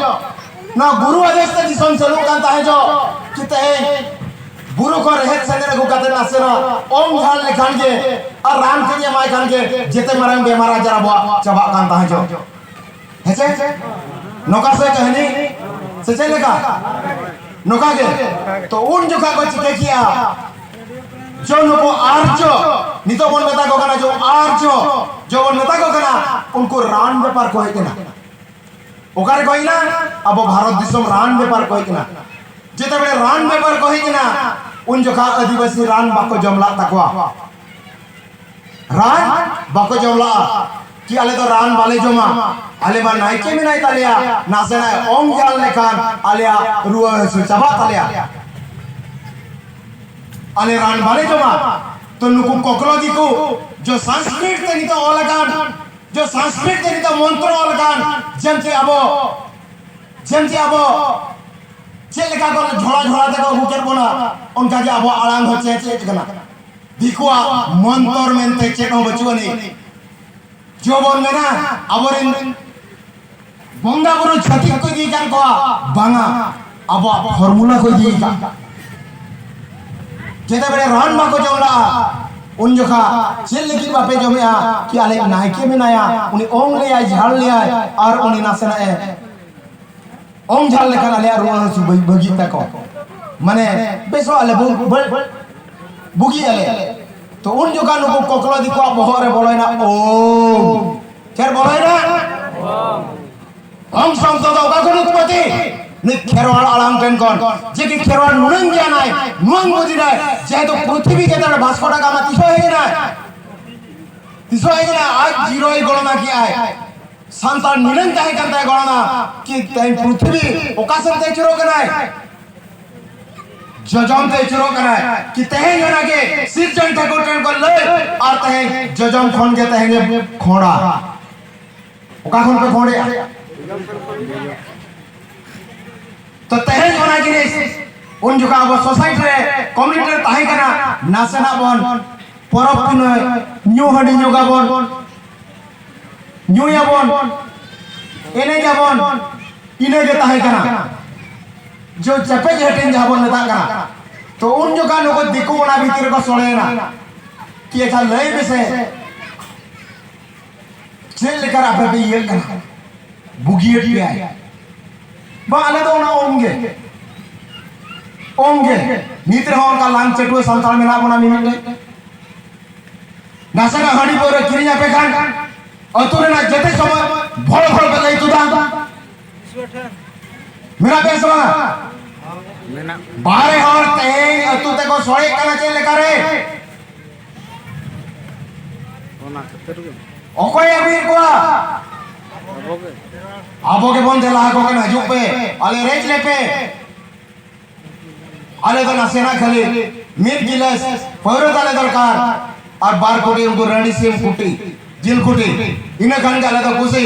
ᱱᱚᱣᱟ ᱜᱩᱨᱩ ᱟᱫᱮᱥ ᱛᱮ ᱫᱤᱥᱚᱢ ᱪᱟᱹᱞᱩᱜ ᱠᱟᱱ ᱛᱟᱦᱮᱸ ᱡᱚ, ᱠᱤ ᱛᱮᱦᱮᱧ ᱵᱩᱨᱩ ᱠᱷᱚᱱ ᱨᱮᱦᱮᱫ ᱥᱮᱸᱫᱮᱫ ᱟᱹᱜᱩ ᱠᱟᱛᱮ ᱱᱟᱥᱮᱱᱟᱜ ᱚᱝ ᱡᱷᱟᱲ ᱞᱮᱠᱷᱟᱱ ᱜᱮ ᱟᱨ ᱨᱟᱱ ᱠᱟᱹᱡ ᱮᱢᱟᱭ ᱠᱷᱟᱱ ᱜᱮ ᱡᱮᱛᱮ ᱢᱟᱨᱟᱝ ᱵᱮᱢᱟᱨ ᱟᱡᱟᱨ ᱟᱵᱚᱣᱟᱜ ᱪᱟᱵᱟᱜ ᱠᱟᱱ ᱛᱟᱦᱮᱸ ᱡᱚ᱾ ᱦᱮᱸ ᱪᱮ? ᱱᱚᱝᱠᱟ ᱥᱮ ᱠᱟᱹᱦᱱᱤ? ᱥᱮ ᱪᱮᱫ ᱞᱮᱠᱟ? ᱱᱚᱝᱠᱟ ᱜᱮ᱾ ᱛᱚ ᱩᱱ ᱡᱚᱠᱷᱟ ᱠᱚ ᱪᱤᱠᱟᱹ ᱠᱮᱜᱼᱟ? ᱡᱚ ᱱᱩᱠᱩ ᱟᱨᱡᱚ, ᱱᱤᱛᱚᱜ ᱵᱚᱱ ᱢᱮᱛᱟ ᱠᱚ ᱠᱟᱱᱟ ᱡᱚ ᱟᱨᱡᱚ, ᱡᱚ ᱵᱚᱱ ᱢᱮᱛᱟ ᱠᱚ ᱠᱟᱱᱟ, ᱩᱱᱠᱩ ᱨᱟᱱ ᱵᱮᱯᱟᱨ ᱠᱚ ᱦᱮᱡ ᱮᱱᱟ᱾ ᱚᱠᱟ ᱨᱮ ᱠᱚ ᱦᱮᱡ ᱮᱱᱟ? ᱟᱵᱚ ᱵᱷᱟᱨᱚᱛ ᱫᱤᱥᱚᱢ ᱨᱟᱱ ᱵᱮᱯᱟᱨ ᱠᱚ ᱦᱮᱡ ᱮᱱᱟ᱾ ᱡᱮᱛᱮ ᱵᱮᱲᱮ ᱨᱟᱱ ᱵᱮᱯᱟᱨ ᱠᱚ ᱦᱮᱡ ᱮᱱᱟ, ᱩᱱ ᱡᱚᱠᱷᱟ ᱟᱹᱫᱤᱵᱟᱹᱥᱤ ᱨᱟᱱ ᱵᱟᱠᱚ ᱡᱚᱢ ᱞᱟᱜ ᱛᱟᱠᱚᱣᱟ᱾ ᱨᱟᱱ ᱵᱟᱠᱚ ᱡᱚᱢ ᱞᱟᱜᱼᱟ᱾ ᱠᱤ ᱟᱞᱮ ᱫᱚ ᱨᱟᱱ ᱵᱟᱞᱮ ᱡᱚᱢᱟ, ᱟᱞᱮ ᱢᱟ ᱱᱟᱭᱠᱮ ᱢᱮᱱᱟᱭ ᱛᱟᱞᱮᱭᱟ, ᱱᱟᱥᱮᱱᱟᱜ ᱚᱝ ᱡᱷᱟᱲ ᱞᱮᱠᱷᱟᱱ ᱟᱞᱮᱭᱟᱜ ᱨᱩᱣᱟᱹ ᱦᱟᱹᱥᱩ ᱪᱟᱵᱟᱜ ᱛᱟᱞᱮᱭᱟ, ᱟᱞᱮ ᱨᱟᱱ ᱵᱟᱞᱮ ᱡᱚᱢᱟ᱾ ᱛᱚ ᱱᱩᱠᱩ ᱠᱚᱠᱞᱚ ᱫᱤᱠᱩ ᱡᱚ ᱥᱟᱝᱥᱠᱨᱤᱛ ᱛᱮ ᱱᱤᱛᱚᱜ ᱚᱞ ᱟᱠᱟᱱ, ᱡᱚ ᱥᱟᱝᱥᱠᱨᱤᱛ ᱛᱮ ᱱᱤᱛᱚᱜ ᱢᱚᱱᱛᱨᱚ ᱚᱞ ᱟᱠᱟᱱ, ᱡᱮᱢᱛᱤ ᱟᱵᱚ, ᱡᱮᱢᱛᱤ ᱟᱵᱚ ᱪᱮᱫ ᱞᱮᱠᱟ ᱠᱚ ᱡᱷᱚᱲᱟ ᱡᱷᱚᱲᱟ ᱛᱮᱠᱚ ᱟᱹᱜᱩ ᱠᱮᱫ ᱵᱚᱱᱟ, ᱚᱱᱠᱟ ᱜᱮ ᱟᱵᱚᱣᱟᱜ ᱟᱲᱟᱝ ᱦᱚᱸ ᱪᱮᱧᱡᱽ ᱦᱮᱡ ᱟᱠᱟᱱᱟ᱾ ᱫᱤᱠᱩᱣᱟᱜ ᱢᱚᱱᱛᱚᱨ ᱢᱮᱱᱛᱮ ᱪᱮᱫ ᱦᱚᱸ ᱵᱟᱹᱪᱩᱜ ᱟᱹᱱᱤᱡ᱾ ᱡᱚ ᱵᱚᱱ ᱢᱮᱱᱟ ᱟᱵᱚᱨᱮᱱ ᱵᱚᱸᱜᱟ ᱵᱩᱨᱩ ᱪᱷᱟᱹᱛᱤᱠ ᱠᱚ ᱤᱫᱤ ᱠᱟᱱ ᱠᱚᱣᱟ, ᱵᱟᱝᱟ, ᱟᱵᱚᱣᱟᱜ ᱯᱷᱚᱨᱢᱩᱞᱟ ᱠᱚ ᱤᱫᱤ ᱠᱟᱜ᱾ ᱡᱮᱛᱮ ᱵᱮᱲᱮ ᱨᱟᱱ ᱵᱟᱠᱚ ᱡᱚᱢ ᱞᱟᱜᱼᱟ, ᱩᱱ ᱡᱚᱠᱷᱟ ᱪᱮᱫ ᱞᱟᱹᱜᱤᱫ ᱵᱟᱯᱮ ᱡᱚᱢᱮᱜᱼᱟ? ᱠᱤ ᱟᱞᱮ ᱱᱟᱭᱠᱮ ᱢᱮᱱᱟᱭᱟ, ᱩᱱᱤ ᱚᱝ ᱞᱮᱭᱟᱭ, ᱡᱷᱟᱲ ᱞᱮᱭᱟᱭ, ᱟᱨ ᱩᱱᱤ ᱱᱟᱥᱮᱱᱟᱜ ᱮ ᱚᱝ ᱡᱷᱟᱲ ᱞᱮᱠᱷᱟᱱ ᱟᱞᱮᱭᱟᱜ ᱨᱩᱣᱟᱹ ᱦᱟᱹᱥᱩ ᱵᱟᱹᱜᱤ, ᱵᱟᱹᱜᱤᱜ ᱛᱟᱠᱚ, ᱢᱟᱱᱮ ᱵᱮᱥᱚᱜ ᱟᱞᱮ, ᱵᱩ-, ᱵᱟᱹ-, ᱵᱩᱜᱤᱜ ᱟᱞᱮ᱾ ᱛᱚ ᱩᱱ ᱡᱚᱠᱷᱟ ᱱᱩᱠᱩ ᱠᱚᱠᱞᱚ ᱫᱤᱠᱩᱣᱟᱜ ᱵᱚᱦᱚᱜ ᱨᱮ ᱵᱚᱞᱚᱭᱮᱱᱟ ᱚᱝ᱾ ᱪᱮᱫ ᱵᱚᱞᱚᱭᱮᱱᱟ? ᱚᱝ ᱥᱚᱵᱫᱚ ᱫᱚ ᱚᱠᱟ ᱠᱷᱚᱱ ᱩᱛᱯᱚᱛᱤ? ᱱᱩᱭ ᱠᱷᱮᱨᱣᱟᱲ ᱟᱲᱟᱝ ᱴᱷᱮᱱ ᱠᱷᱚᱱ, ᱡᱮ ᱠᱤ ᱠᱷᱮᱨᱣᱟᱲ ᱱᱩᱱᱟᱹᱝ ᱜᱮᱭᱟᱱᱟᱭ, ᱱᱩᱱᱟᱹᱝ ᱵᱩᱫᱷᱤᱱᱟᱭ, ᱡᱮᱦᱮᱛᱩ ᱯᱨᱤᱛᱷᱤᱵᱤ ᱜᱮ ᱛᱟᱦᱞᱮ ᱵᱷᱟᱥᱠᱳ ᱰᱟ ᱜᱟᱢᱟ ᱛᱤᱥᱚᱜ ᱦᱮᱡ ᱮᱱᱟᱭ? ᱛᱤᱥᱚᱜ ᱦᱮᱡ ᱮᱱᱟᱭ? ᱟᱡ ᱡᱤᱨᱳᱭ ᱜᱚᱲᱚᱱᱟ ᱠᱮᱜᱼᱟᱭ᱾ ᱥᱟᱱᱛᱟᱲ ᱱᱩᱱᱟᱹᱝ ᱛᱟᱦᱮᱸ ᱠᱟᱱ ᱛᱟᱭᱟ ᱜᱚᱲᱚᱱᱟ, ᱠᱤ ᱛᱮᱦᱮᱧ ᱯᱨᱤᱛᱷᱤᱵᱤ ᱚᱠᱟ ᱥᱮᱫ ᱛᱮ ᱟᱹᱪᱩᱨᱚᱜ ᱠᱟᱱᱟᱭ? ᱡᱚᱡᱚᱢ ᱛᱮ ᱟᱹᱪᱩᱨᱚᱜ ᱠᱟᱱᱟᱭ᱾ ᱠᱤ ᱛᱮᱦᱮᱧ ᱚᱱᱟ ᱜᱮ ᱥᱤᱨᱡᱚᱱ ᱴᱷᱟᱹᱠᱩᱨ ᱴᱷᱮᱱ ᱠᱚ ᱞᱟᱹᱭ, ᱟᱨ ᱛᱮᱦᱮᱧ ᱡᱚᱡᱚᱢ ᱠᱷᱚᱱ ᱜᱮ ᱛᱮᱦᱮᱧ ᱮ ᱠᱷᱚᱲᱟ᱾ ᱚᱠᱟ ᱠᱷᱚᱱ ᱯᱮ ᱠᱷᱚᱲᱮᱜᱼᱟ? ᱛᱚ ᱛᱮᱦᱮᱧ ᱚᱱᱟ ᱡᱤᱱᱤᱥ ᱩᱱ ᱡᱚᱠᱷᱟ ᱟᱵᱚ ᱥᱳᱥᱟᱭᱴᱤ ᱨᱮ, ᱠᱚᱢᱤᱭᱩᱱᱤᱴᱤ ᱨᱮ ᱛᱟᱦᱮᱸ ᱠᱟᱱᱟ, ᱱᱟᱥᱮᱱᱟᱜ ᱵᱚᱱ ᱯᱚᱨᱚᱵᱽ ᱯᱩᱱᱟᱹᱭ ᱧᱩ ᱦᱟᱺᱰᱤ ᱧᱚᱜᱟᱵᱚᱱ, ᱧᱩᱭᱟᱵᱚᱱ, ᱮᱱᱮᱡᱟᱵᱚᱱ, ᱤᱱᱟᱹᱜᱮ ᱛᱟᱦᱮᱸ ᱠᱟᱱᱟ᱾ ᱡᱚ ᱪᱮᱯᱮᱡ ᱦᱟᱹᱴᱤᱧ ᱡᱟᱦᱟᱸ ᱵᱚᱱ ᱢᱮᱛᱟᱜ ᱠᱟᱱᱟ᱾ ᱛᱚ ᱩᱱ ᱡᱚᱠᱷᱟ ᱱᱩᱠᱩ ᱫᱤᱠᱩ ᱚᱱᱟ ᱵᱷᱤᱛᱤᱨ ᱨᱮᱠᱚ ᱥᱚᱲᱮᱭᱮᱱᱟ᱾ ᱠᱤ ᱟᱪᱪᱷᱟ ᱞᱟᱹᱭ ᱢᱮᱥᱮ, ᱪᱮᱫ ᱞᱮᱠᱟ ᱨᱮ ᱟᱯᱮ ᱯᱮ ᱤᱭᱟᱹᱜ ᱠᱟᱱᱟ? ᱵᱩᱜᱤᱭᱮᱫ ᱯᱮᱭᱟᱭ? ᱵᱟᱝ, ᱟᱞᱮ ᱫᱚ ᱚᱱᱟ ᱚᱝ ᱜᱮ, ᱚᱝ ᱜᱮ᱾ ᱱᱤᱛ ᱨᱮᱦᱚᱸ ᱚᱱᱠᱟ ᱞᱟᱝ ᱪᱟᱹᱴᱩᱣᱟᱹ ᱥᱟᱱᱛᱟᱲ ᱢᱮᱱᱟᱜ ᱵᱚᱱᱟ ᱢᱤᱢᱤᱫᱴᱮᱡ᱾ ᱱᱟᱥᱮᱱᱟᱜ ᱦᱟᱺᱰᱤ ᱯᱟᱹᱣᱨᱟᱹ ᱠᱤᱨᱤᱧ ᱟᱯᱮ ᱠᱷᱟᱱ ᱟᱹᱛᱩ ᱨᱮᱱᱟᱜ ᱡᱮᱛᱮ ᱥᱚᱢᱚᱭ ᱵᱷᱚᱲ ᱵᱷᱚᱲ ᱯᱮ ᱞᱟᱹᱭ ᱛᱩᱫᱟ᱾ ᱢᱮᱱᱟᱜ ᱯᱮᱭᱟ ᱥᱮ ᱵᱟᱝ? ᱢᱮᱱᱟᱜ᱾ ᱵᱟᱦᱨᱮ ᱦᱚᱲ ᱛᱮᱦᱮᱧ ᱟᱹᱛᱩ ᱛᱮᱠᱚ ᱥᱚᱲᱮᱜ ᱠᱟᱱᱟ ᱪᱮᱫ ᱞᱮᱠᱟ ᱨᱮ? ᱚᱱᱟ ᱠᱷᱟᱹᱛᱤᱨ ᱜᱮ᱾ ᱚᱠᱚᱭ ᱟᱹᱜᱩᱭᱮᱫ ᱠᱚᱣᱟ? ᱟᱵᱚ ᱜᱮ᱾ ᱟᱵᱚ ᱜᱮᱵᱚᱱ ᱫᱮᱞᱟ ᱟᱠᱚ ᱠᱟᱱᱟ, ᱦᱤᱡᱩᱜ ᱯᱮ, ᱟᱞᱮ ᱨᱮᱡ ᱞᱮᱯᱮ᱾ ᱟᱞᱮ ᱫᱚ ᱱᱟᱥᱮᱱᱟᱜ ᱠᱷᱟᱹᱞᱤ ᱢᱤᱫ ᱜᱤᱞᱟᱹᱥ ᱯᱟᱹᱣᱨᱟᱹ ᱛᱟᱞᱮ ᱫᱚᱨᱠᱟᱨ, ᱟᱨ ᱵᱟᱨ ᱠᱩᱴᱤ ᱩᱱᱠᱩ ᱨᱟᱺᱰᱤ ᱥᱤᱢ ᱠᱩᱴᱤ, ᱡᱤᱞ ᱠᱩᱴᱤ, ᱤᱱᱟᱹ ᱠᱷᱟᱱ ᱜᱮ ᱟᱞᱮ ᱫᱚ ᱠᱩᱥᱤ᱾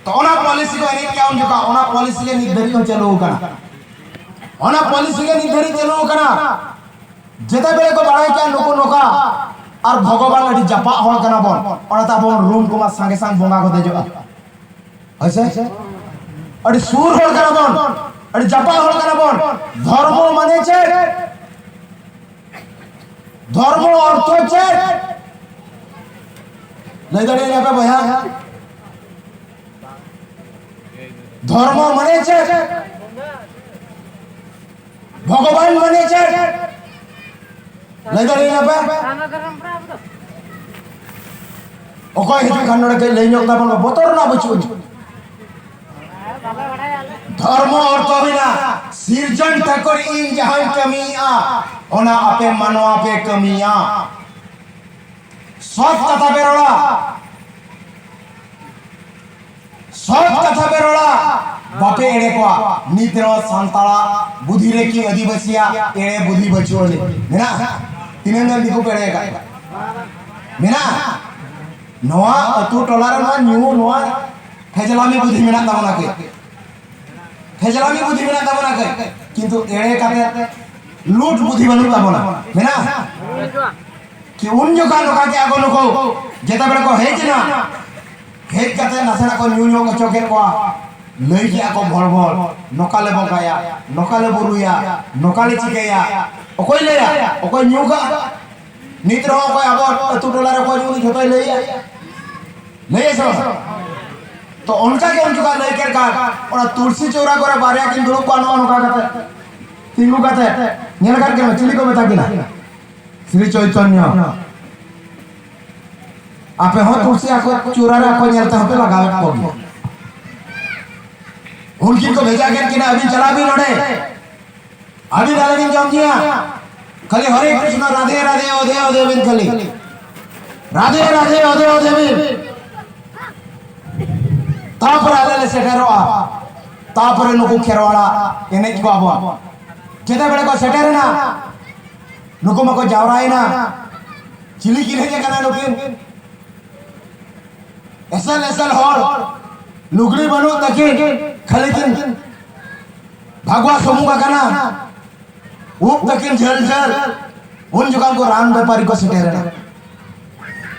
ᱛᱚ ᱚᱱᱟ ᱯᱚᱞᱤᱥᱤ ᱠᱚ ᱮᱱᱮᱡ ᱠᱮᱜᱼᱟ ᱩᱱ ᱡᱚᱠᱷᱟ, ᱚᱱᱟ ᱯᱚᱞᱤᱥᱤ ᱜᱮ ᱱᱤᱛ ᱫᱷᱟᱹᱨᱤᱡ ᱦᱚᱸ ᱪᱟᱹᱞᱩ ᱟᱠᱟᱱᱟ᱾ ᱚᱱᱟ ᱯᱚᱞᱤᱥᱤ ᱜᱮ ᱱᱤᱛ ᱫᱷᱟᱹᱨᱤᱡ ᱪᱟᱹᱞᱩ ᱟᱠᱟᱱᱟ᱾ ᱡᱮᱛᱮ ᱵᱮᱲᱮ ᱠᱚ ᱵᱟᱲᱟᱭ ᱠᱮᱜᱼᱟ ᱱᱩᱠᱩ ᱱᱚᱝᱠᱟ, ᱟᱨ ᱵᱷᱚᱜᱚᱵᱟᱱ ᱟᱹᱰᱤ ᱡᱟᱯᱟᱜ ᱦᱚᱲ ᱠᱟᱱᱟ ᱵᱚᱱ, ᱚᱱᱟᱛᱮ ᱟᱵᱚ ᱵᱚᱱ ᱨᱩᱢ ᱠᱚᱢᱟ ᱥᱟᱸᱜᱮ ᱥᱟᱝ ᱵᱚᱸᱜᱟ ᱠᱚ ᱫᱮᱡᱚᱜᱼᱟ᱾ ᱦᱳᱭ ᱥᱮ? ᱟᱹᱰᱤ ᱥᱩᱨ ᱦᱚᱲ ᱠᱟᱱᱟ ᱵᱚᱱ, ᱟᱹᱰᱤ ᱡᱟᱯᱟᱜ ᱦᱚᱲ ᱠᱟᱱᱟ ᱵᱚᱱ᱾ ᱫᱷᱚᱨᱢᱚ ᱢᱟᱱᱮ ᱪᱮᱫ? ᱫᱷᱚᱨᱢᱚ ᱚᱨᱛᱷᱚ ᱪᱮᱫ? ᱞᱟᱹᱭ ᱫᱟᱲᱮᱭᱟᱹᱧᱟ ᱯᱮ ᱵᱚᱭᱦᱟ? ᱫᱷᱚᱨᱢᱚ ᱢᱟᱱᱮ ᱪᱮᱫ? ᱵᱷᱚᱜᱚᱵᱟᱱ ᱢᱟᱱᱮ ᱪᱮᱫ? ᱞᱟᱹᱭ ᱫᱟᱲᱮᱭᱟᱹᱧᱟ ᱯᱮ? ᱚᱠᱚᱭ ᱦᱤᱡᱩᱜ ᱠᱷᱟᱱ ᱱᱚᱰᱮ ᱠᱟᱹᱡ ᱞᱟᱹᱭ ᱧᱚᱜ ᱛᱟᱵᱚᱱ ᱯᱮ, ᱵᱚᱛᱚᱨ ᱨᱮᱱᱟᱜ ᱵᱟᱹᱪᱩᱜ ᱟᱹᱱᱤᱡ᱾ ᱫᱷᱚᱨᱢᱚ ᱚᱨᱛᱷᱚ ᱦᱩᱭᱱᱟ ᱥᱤᱨᱡᱚᱱ ᱴᱷᱟᱹᱠᱩᱨ ᱤᱧ ᱡᱟᱦᱟᱸᱧ ᱠᱟᱹᱢᱤᱭᱮᱫᱼᱟ, ᱚᱱᱟ ᱟᱯᱮ ᱢᱟᱱᱣᱟ ᱯᱮ ᱠᱟᱹᱢᱤᱭᱟ᱾ ᱥᱚᱛ ᱠᱟᱛᱷᱟ ᱯᱮ ᱨᱚᱲᱟ, ᱥᱚᱛ ᱠᱟᱛᱷᱟ ᱯᱮ ᱨᱚᱲᱟ, ᱵᱟᱯᱮ ᱮᱲᱮ ᱠᱚᱣᱟ᱾ ᱱᱤᱛ ᱨᱮᱦᱚᱸ ᱥᱟᱱᱛᱟᱲᱟᱜ ᱵᱩᱫᱷᱤ ᱨᱮ ᱠᱤ ᱟᱹᱫᱤᱵᱟᱹᱥᱤᱭᱟᱜ ᱮᱲᱮ ᱵᱩᱫᱷᱤ ᱵᱟᱹᱪᱩᱜ ᱟᱹᱱᱤᱡ ᱢᱮᱱᱟᱜᱼᱟ? ᱛᱤᱱᱟᱹᱜ ᱜᱟᱱ ᱫᱤᱠᱩ ᱯᱮ ᱮᱲᱮ ᱟᱠᱟᱫ ᱠᱚᱣᱟ? ᱢᱮᱱᱟᱜᱼᱟ᱾ ᱱᱚᱣᱟ ᱟᱹᱛᱩ ᱴᱚᱞᱟ ᱨᱮ ᱱᱚᱣᱟ ᱧᱩ, ᱱᱚᱣᱟ ᱯᱷᱮᱡᱽᱞᱟᱢᱤ ᱵᱩᱫᱷᱤ ᱢᱮᱱᱟᱜ ᱛᱟᱵᱚᱱᱟ ᱠᱤ? ᱯᱷᱮᱡᱽᱞᱟᱢᱤ ᱵᱩᱫᱷᱤ ᱢᱮᱱᱟᱜ ᱛᱟᱵᱚᱱᱟ ᱠᱤ? ᱠᱤᱱᱛᱩ ᱮᱲᱮ ᱠᱟᱛᱮ ᱞᱩᱴ ᱵᱩᱫᱷᱤ ᱵᱟᱹᱱᱩᱜ ᱛᱟᱵᱚᱱᱟ᱾ ᱢᱮᱱᱟᱜᱼᱟ? ᱠᱤ ᱩᱱ ᱡᱚᱠᱷᱟ ᱱᱚᱝᱠᱟ ᱠᱮᱜᱼᱟ ᱠᱚ ᱱᱩᱠᱩ, ᱡᱮᱛᱮ ᱵᱮᱲᱟ ᱠᱚ ᱦᱮᱡ ᱮᱱᱟ, ᱦᱮᱡ ᱠᱟᱛᱮ ᱱᱟᱥᱮᱱᱟᱜ ᱠᱚ ᱧᱩ ᱧᱚᱜ ᱦᱚᱪᱚ ᱠᱮᱫ ᱠᱚᱣᱟ, ᱞᱟᱹᱭ ᱠᱮᱜᱼᱟ ᱠᱚ ᱵᱷᱚᱲ ᱵᱷᱚᱲ, ᱱᱚᱝᱠᱟ ᱞᱮ ᱵᱚᱸᱜᱟᱭᱟ, ᱱᱚᱝᱠᱟ ᱞᱮ ᱵᱩᱨᱩᱭᱟ, ᱱᱚᱝᱠᱟ ᱞᱮ ᱪᱤᱠᱟᱹᱭᱟ᱾ ᱚᱠᱚᱭ ᱞᱟᱹᱭᱟ? ᱚᱠᱚᱭ ᱧᱩ ᱠᱟᱜ? ᱱᱤᱛ ᱨᱮᱦᱚᱸ ᱚᱠᱚᱭ ᱟᱵᱚ ᱟᱹᱛᱩ ᱴᱚᱞᱟ ᱨᱮ ᱚᱠᱚᱭ ᱧᱩ ᱡᱷᱚᱛᱚᱭ ᱞᱟᱹᱭᱟ? ᱞᱟᱹᱭᱟ ᱥᱮ ᱵᱟᱝ? ᱛᱚ ᱚᱱᱠᱟ ᱜᱮ ᱩᱱ ᱡᱚᱠᱷᱟ ᱞᱟᱹᱭ ᱠᱮᱫ ᱠᱷᱟᱱ, ᱚᱱᱟ ᱛᱩᱞᱥᱤ ᱪᱚᱣᱨᱟ ᱠᱚᱨᱮ ᱵᱟᱨᱭᱟ ᱠᱤᱱ ᱫᱩᱲᱩᱵ ᱠᱚᱜᱼᱟ, ᱱᱚᱜᱼᱚ ᱱᱚᱝᱠᱟ ᱠᱟᱛᱮ ᱛᱤᱸᱜᱩ ᱠᱟᱛᱮ᱾ ᱧᱮᱞ ᱟᱠᱟᱫ ᱜᱮᱭᱟ, ᱪᱤᱞᱤ ᱠᱚ ᱢᱮᱛᱟ ᱠᱤᱱᱟ? ᱥᱨᱤ ᱪᱳᱭᱛᱚᱱᱭᱚ᱾ ᱟᱯᱮ ᱦᱚᱸ ᱛᱩᱞᱥᱤ ᱟᱠᱚ ᱪᱚᱣᱨᱟ ᱨᱮ ᱟᱠᱚ ᱧᱮᱞ ᱛᱮᱦᱚᱸ ᱯᱮ ᱞᱟᱜᱟᱣᱮᱫ ᱠᱚᱜᱮᱭᱟ᱾ ᱩᱱᱠᱤᱱ ᱠᱚ ᱵᱷᱮᱡᱟ ᱠᱮᱫ ᱠᱤᱱᱟ, "ᱟᱹᱵᱤᱱ ᱪᱟᱞᱟᱣ ᱵᱤᱱ ᱚᱸᱰᱮ, ᱟᱹᱵᱤᱱ ᱟᱞᱚᱵᱤᱱ ᱡᱚᱢ ᱧᱩᱭᱟ, ᱠᱷᱟᱹᱞᱤ ᱦᱚᱨᱮ ᱠᱨᱤᱥᱱᱚ, ᱨᱟᱫᱷᱮ ᱨᱟᱫᱷᱮ, ᱚᱫᱷᱮ ᱚᱫᱷᱮ ᱵᱤᱱ ᱠᱷᱟᱹᱞᱤ, ᱨᱟᱫᱷᱮ ᱨᱟᱫᱷᱮ, ᱚᱫᱷᱮ ᱚᱫᱷᱮ ᱵᱤᱱ, ᱛᱟᱯᱚᱨᱮ ᱟᱞᱮ ᱞᱮ ᱥᱮᱴᱮᱨᱚᱜᱼᱟ᱾" ᱛᱟᱯᱚᱨᱮ ᱱᱩᱠᱩ ᱠᱷᱮᱨᱣᱟᱲᱟ ᱮᱱᱮᱡ ᱠᱚᱣᱟ ᱵᱚᱱ᱾ ᱡᱮᱛᱮ ᱵᱮᱲᱮ ᱠᱚ ᱥᱮᱴᱮᱨᱮᱱᱟ, ᱱᱩᱠᱩ ᱢᱟᱠᱚ ᱡᱟᱣᱨᱟᱭᱮᱱᱟ᱾ ᱪᱤᱞᱤ ᱠᱤᱱ ᱦᱮᱡ ᱟᱠᱟᱱᱟ ᱱᱩᱠᱤᱱ? ᱮᱥᱮᱞ ᱮᱥᱮᱞ ᱦᱚᱲ, ᱞᱩᱜᱽᱲᱤ ᱵᱟᱹᱱᱩᱜ ᱛᱟᱹᱠᱤᱱ, ᱠᱷᱟᱹᱞᱤ ᱠᱤᱱ ᱵᱷᱟᱜᱽᱣᱟ ᱥᱩᱢᱩᱝ ᱟᱠᱟᱱᱟ, ᱩᱵ ᱛᱟᱹᱠᱤᱱ ᱡᱷᱟᱹᱞ ᱡᱷᱟᱹᱞ᱾ ᱩᱱ ᱡᱚᱠᱷᱟᱱ ᱠᱚ ᱨᱟᱱ ᱵᱮᱯᱟᱨᱤ ᱠᱚ ᱥᱮᱴᱮᱨᱮᱱᱟ᱾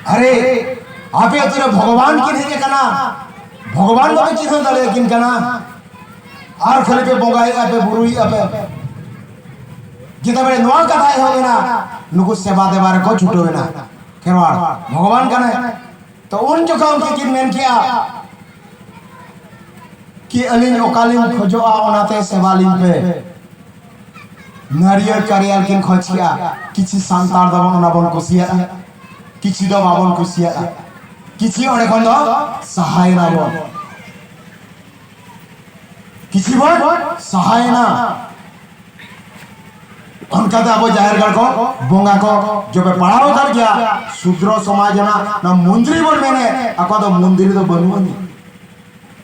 "ᱟᱨᱮ, ᱟᱯᱮ ᱟᱹᱛᱩ ᱨᱮ ᱵᱷᱚᱜᱚᱵᱟᱱ ᱠᱤᱱ ᱦᱮᱡ ᱟᱠᱟᱱᱟ, ᱵᱷᱚᱜᱚᱵᱟᱱ ᱵᱟᱯᱮ ᱪᱤᱱᱦᱟᱹᱣ ᱫᱟᱲᱮᱭᱟᱠᱤᱱ ᱠᱟᱱᱟ?" ᱟᱨ ᱠᱷᱟᱹᱞᱤ ᱯᱮ ᱵᱚᱸᱜᱟᱭᱮᱫᱼᱟ ᱯᱮ, ᱵᱩᱨᱩᱭᱮᱫᱼᱟ ᱯᱮ᱾ ᱡᱮᱛᱮ ᱵᱮᱲᱮ ᱱᱚᱣᱟ ᱠᱟᱛᱷᱟ ᱮᱦᱚᱵ ᱮᱱᱟ, ᱱᱩᱠᱩ ᱥᱮᱵᱟ ᱫᱮᱵᱟ ᱨᱮᱠᱚ ᱪᱷᱩᱴᱟᱹᱣ ᱮᱱᱟ᱾ ᱠᱷᱮᱨᱣᱟᱲ ᱵᱷᱚᱜᱚᱵᱟᱱ ᱠᱟᱱᱟᱭ᱾ ᱛᱚ ᱩᱱ ᱡᱚᱠᱷᱚᱱ ᱩᱱᱠᱤᱱ ᱠᱤᱱ ᱢᱮᱱ ᱠᱮᱜᱼᱟ ᱠᱤ ᱟᱹᱞᱤᱧ ᱚᱠᱟᱞᱤᱧ ᱠᱷᱚᱡᱚᱜᱼᱟ, ᱚᱱᱟᱛᱮ ᱥᱮᱵᱟ ᱞᱤᱧ ᱯᱮ᱾ ᱱᱟᱹᱨᱭᱟᱹᱲ ᱠᱟᱨᱭᱟᱞ ᱠᱤᱱ ᱠᱷᱚᱡᱽ ᱠᱮᱜᱼᱟ᱾ ᱠᱤᱪᱷᱤ ᱥᱟᱱᱛᱟᱲ ᱫᱚᱵᱚᱱ ᱚᱱᱟ ᱵᱚᱱ ᱠᱩᱥᱤᱭᱟᱜᱼᱟ, ᱠᱤᱪᱷᱤ ᱫᱚ ᱵᱟᱵᱚᱱ ᱠᱩᱥᱤᱭᱟᱜᱼᱟ᱾ ᱠᱤᱪᱷᱤ ᱚᱸᱰᱮ ᱠᱷᱚᱱ ᱫᱚ ᱥᱟᱦᱟᱭᱮᱱᱟ ᱵᱚᱱ, ᱠᱤᱪᱷᱤ ᱵᱚᱱ ᱥᱟᱦᱟᱭᱮᱱᱟ᱾ ᱚᱱᱠᱟᱛᱮ ᱟᱵᱚ ᱡᱟᱦᱮᱨ ᱜᱟᱲ ᱠᱚ ᱵᱚᱸᱜᱟ ᱠᱚ ᱡᱚᱵᱮ ᱯᱟᱲᱦᱟᱣ ᱟᱠᱟᱫ ᱜᱮᱭᱟ, ᱥᱩᱫᱨᱚ ᱥᱚᱢᱟᱡᱽ ᱨᱮᱱᱟᱜ ᱱᱚᱣᱟ ᱢᱚᱱᱫᱤᱨ ᱵᱚᱱ ᱢᱮᱱᱮᱫ, ᱟᱠᱚ ᱫᱚ ᱢᱚᱱᱫᱤᱨ ᱫᱚ ᱵᱟᱹᱱᱩᱜ ᱟᱹᱱᱤᱡ᱾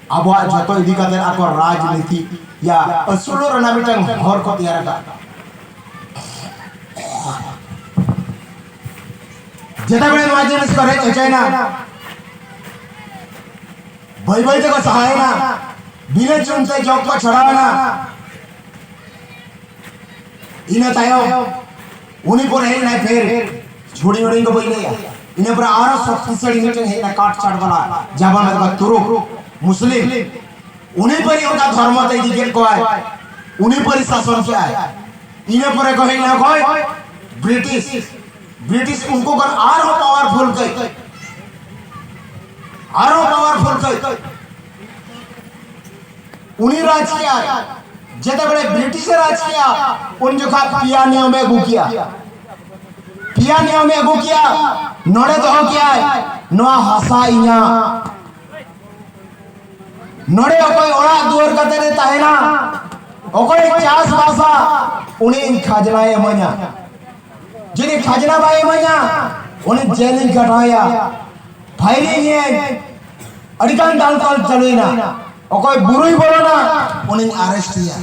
ᱟᱵᱚᱣᱟᱜ ᱡᱚᱛᱚ ᱤᱫᱤ ᱠᱟᱛᱮ ᱟᱠᱚ ᱨᱟᱡᱽᱱᱤᱛᱤ ᱭᱟ ᱟᱹᱥᱩᱞᱚᱜ ᱨᱮᱱᱟᱜ ᱢᱤᱫᱴᱟᱝ ᱦᱚᱨ ᱠᱚ ᱛᱮᱭᱟᱨ ᱟᱠᱟᱫ᱾ ᱡᱮᱛᱮ ᱵᱮᱲᱮ ᱱᱚᱣᱟ ᱡᱤᱱᱤᱥ ᱠᱚ ᱨᱮᱡ ᱦᱚᱪᱚᱭᱮᱱᱟ, ᱵᱟᱹᱭ ᱵᱟᱹᱭ ᱛᱮᱠᱚ ᱥᱟᱦᱟᱭᱮᱱᱟ, ᱵᱤᱱᱟᱹ ᱪᱩᱱ ᱛᱮ ᱡᱚᱜ ᱠᱚ ᱪᱷᱚᱲᱟᱣᱮᱱᱟ᱾ ᱤᱱᱟᱹ ᱛᱟᱭᱚᱢ ᱩᱱᱤ ᱯᱚᱨᱮ ᱦᱮᱡ ᱮᱱᱟᱭ ᱯᱷᱮᱨ, ᱦᱩᱰᱤᱧ ᱦᱩᱰᱤᱧ ᱠᱚ ᱵᱟᱹᱧ ᱞᱟᱹᱭᱟ᱾ ᱤᱱᱟᱹ ᱯᱚᱨᱮ ᱟᱨᱚ ᱥᱚᱠᱛᱤᱥᱟᱞᱤ ᱢᱤᱫᱴᱮᱱ ᱦᱮᱡ ᱮᱱᱟ, ᱠᱟᱴ ᱪᱟᱴ ᱵᱟᱞᱟ, ᱡᱟᱵᱟᱱ ᱨᱮᱫᱚ ᱛᱩᱨᱩᱠ, ᱢᱩᱥᱞᱤᱢ᱾ ᱩᱱᱤ ᱯᱟᱹᱨᱤ ᱚᱱᱠᱟ ᱫᱷᱚᱨᱢᱚ ᱛᱮ ᱤᱫᱤ ᱠᱮᱫ ᱠᱚᱣᱟᱭ, ᱩᱱᱤ ᱯᱟᱹᱨᱤ ᱥᱟᱥᱚᱱ ᱠᱮᱫᱟᱭ᱾ ᱤᱱᱟᱹ ᱯᱚᱨᱮ ᱠᱚ ᱦᱮᱡ ᱮᱱᱟ ᱚᱠᱚᱭ? ᱵᱨᱤᱴᱤᱥ᱾ ᱵᱨᱤᱴᱤᱥ ᱩᱱᱠᱩ ᱠᱷᱚᱱ ᱟᱨᱦᱚᱸ ᱯᱟᱣᱟᱨᱯᱷᱩᱞ ᱠᱟᱹᱡ, ᱟᱨᱦᱚᱸ ᱯᱟᱣᱟᱨᱯᱷᱩᱞ ᱠᱟᱹᱡ᱾ ᱩᱱᱤ ᱨᱟᱡᱽ ᱠᱮᱜᱼᱟᱭ᱾ ᱡᱮᱛᱮ ᱵᱮᱲᱮ ᱵᱨᱤᱴᱤᱥ ᱮ ᱨᱟᱡᱽ ᱠᱮᱜᱼᱟ, ᱩᱱ ᱡᱚᱠᱷᱟᱡ ᱯᱮᱭᱟ ᱱᱤᱭᱚᱢ ᱮ ᱟᱹᱜᱩ ᱠᱮᱜᱼᱟ᱾ ᱯᱮᱭᱟ ᱱᱤᱭᱚᱢ ᱮ ᱟᱹᱜᱩ ᱠᱮᱜᱼᱟ᱾ ᱱᱚᱰᱮ ᱫᱚᱦᱚ ᱠᱮᱜᱼᱟᱭ, ᱱᱚᱣᱟ ᱦᱟᱥᱟ ᱤᱧᱟᱹᱜ᱾ ᱱᱚᱰᱮ ᱚᱠᱚᱭ ᱚᱲᱟᱜ ᱫᱩᱣᱟᱹᱨ ᱠᱟᱛᱮ ᱮ ᱛᱟᱦᱮᱱᱟ, ᱚᱠᱚᱭ ᱪᱟᱥ ᱵᱟᱥᱟ, ᱩᱱᱤ ᱤᱧ ᱠᱷᱟᱡᱽᱱᱟᱭ ᱤᱢᱟᱹᱧᱟ᱾ ᱡᱩᱫᱤ ᱠᱷᱟᱡᱽᱱᱟ ᱵᱟᱭ ᱤᱢᱟᱹᱧᱟ, ᱩᱱᱤ ᱡᱮᱞ ᱤᱧ ᱠᱟᱴᱟᱣᱮᱭᱟ, ᱯᱷᱟᱭᱨᱤᱝ ᱤᱧ᱾ ᱟᱹᱰᱤᱜᱟᱱ ᱫᱟᱞ ᱛᱚᱞ ᱪᱟᱹᱞᱩᱭᱮᱱᱟ᱾ ᱚᱠᱚᱭ ᱵᱩᱨᱩᱭ ᱵᱚᱞᱚᱱᱟ, ᱩᱱᱤᱧ ᱟᱨᱮᱥᱴ ᱮᱭᱟ᱾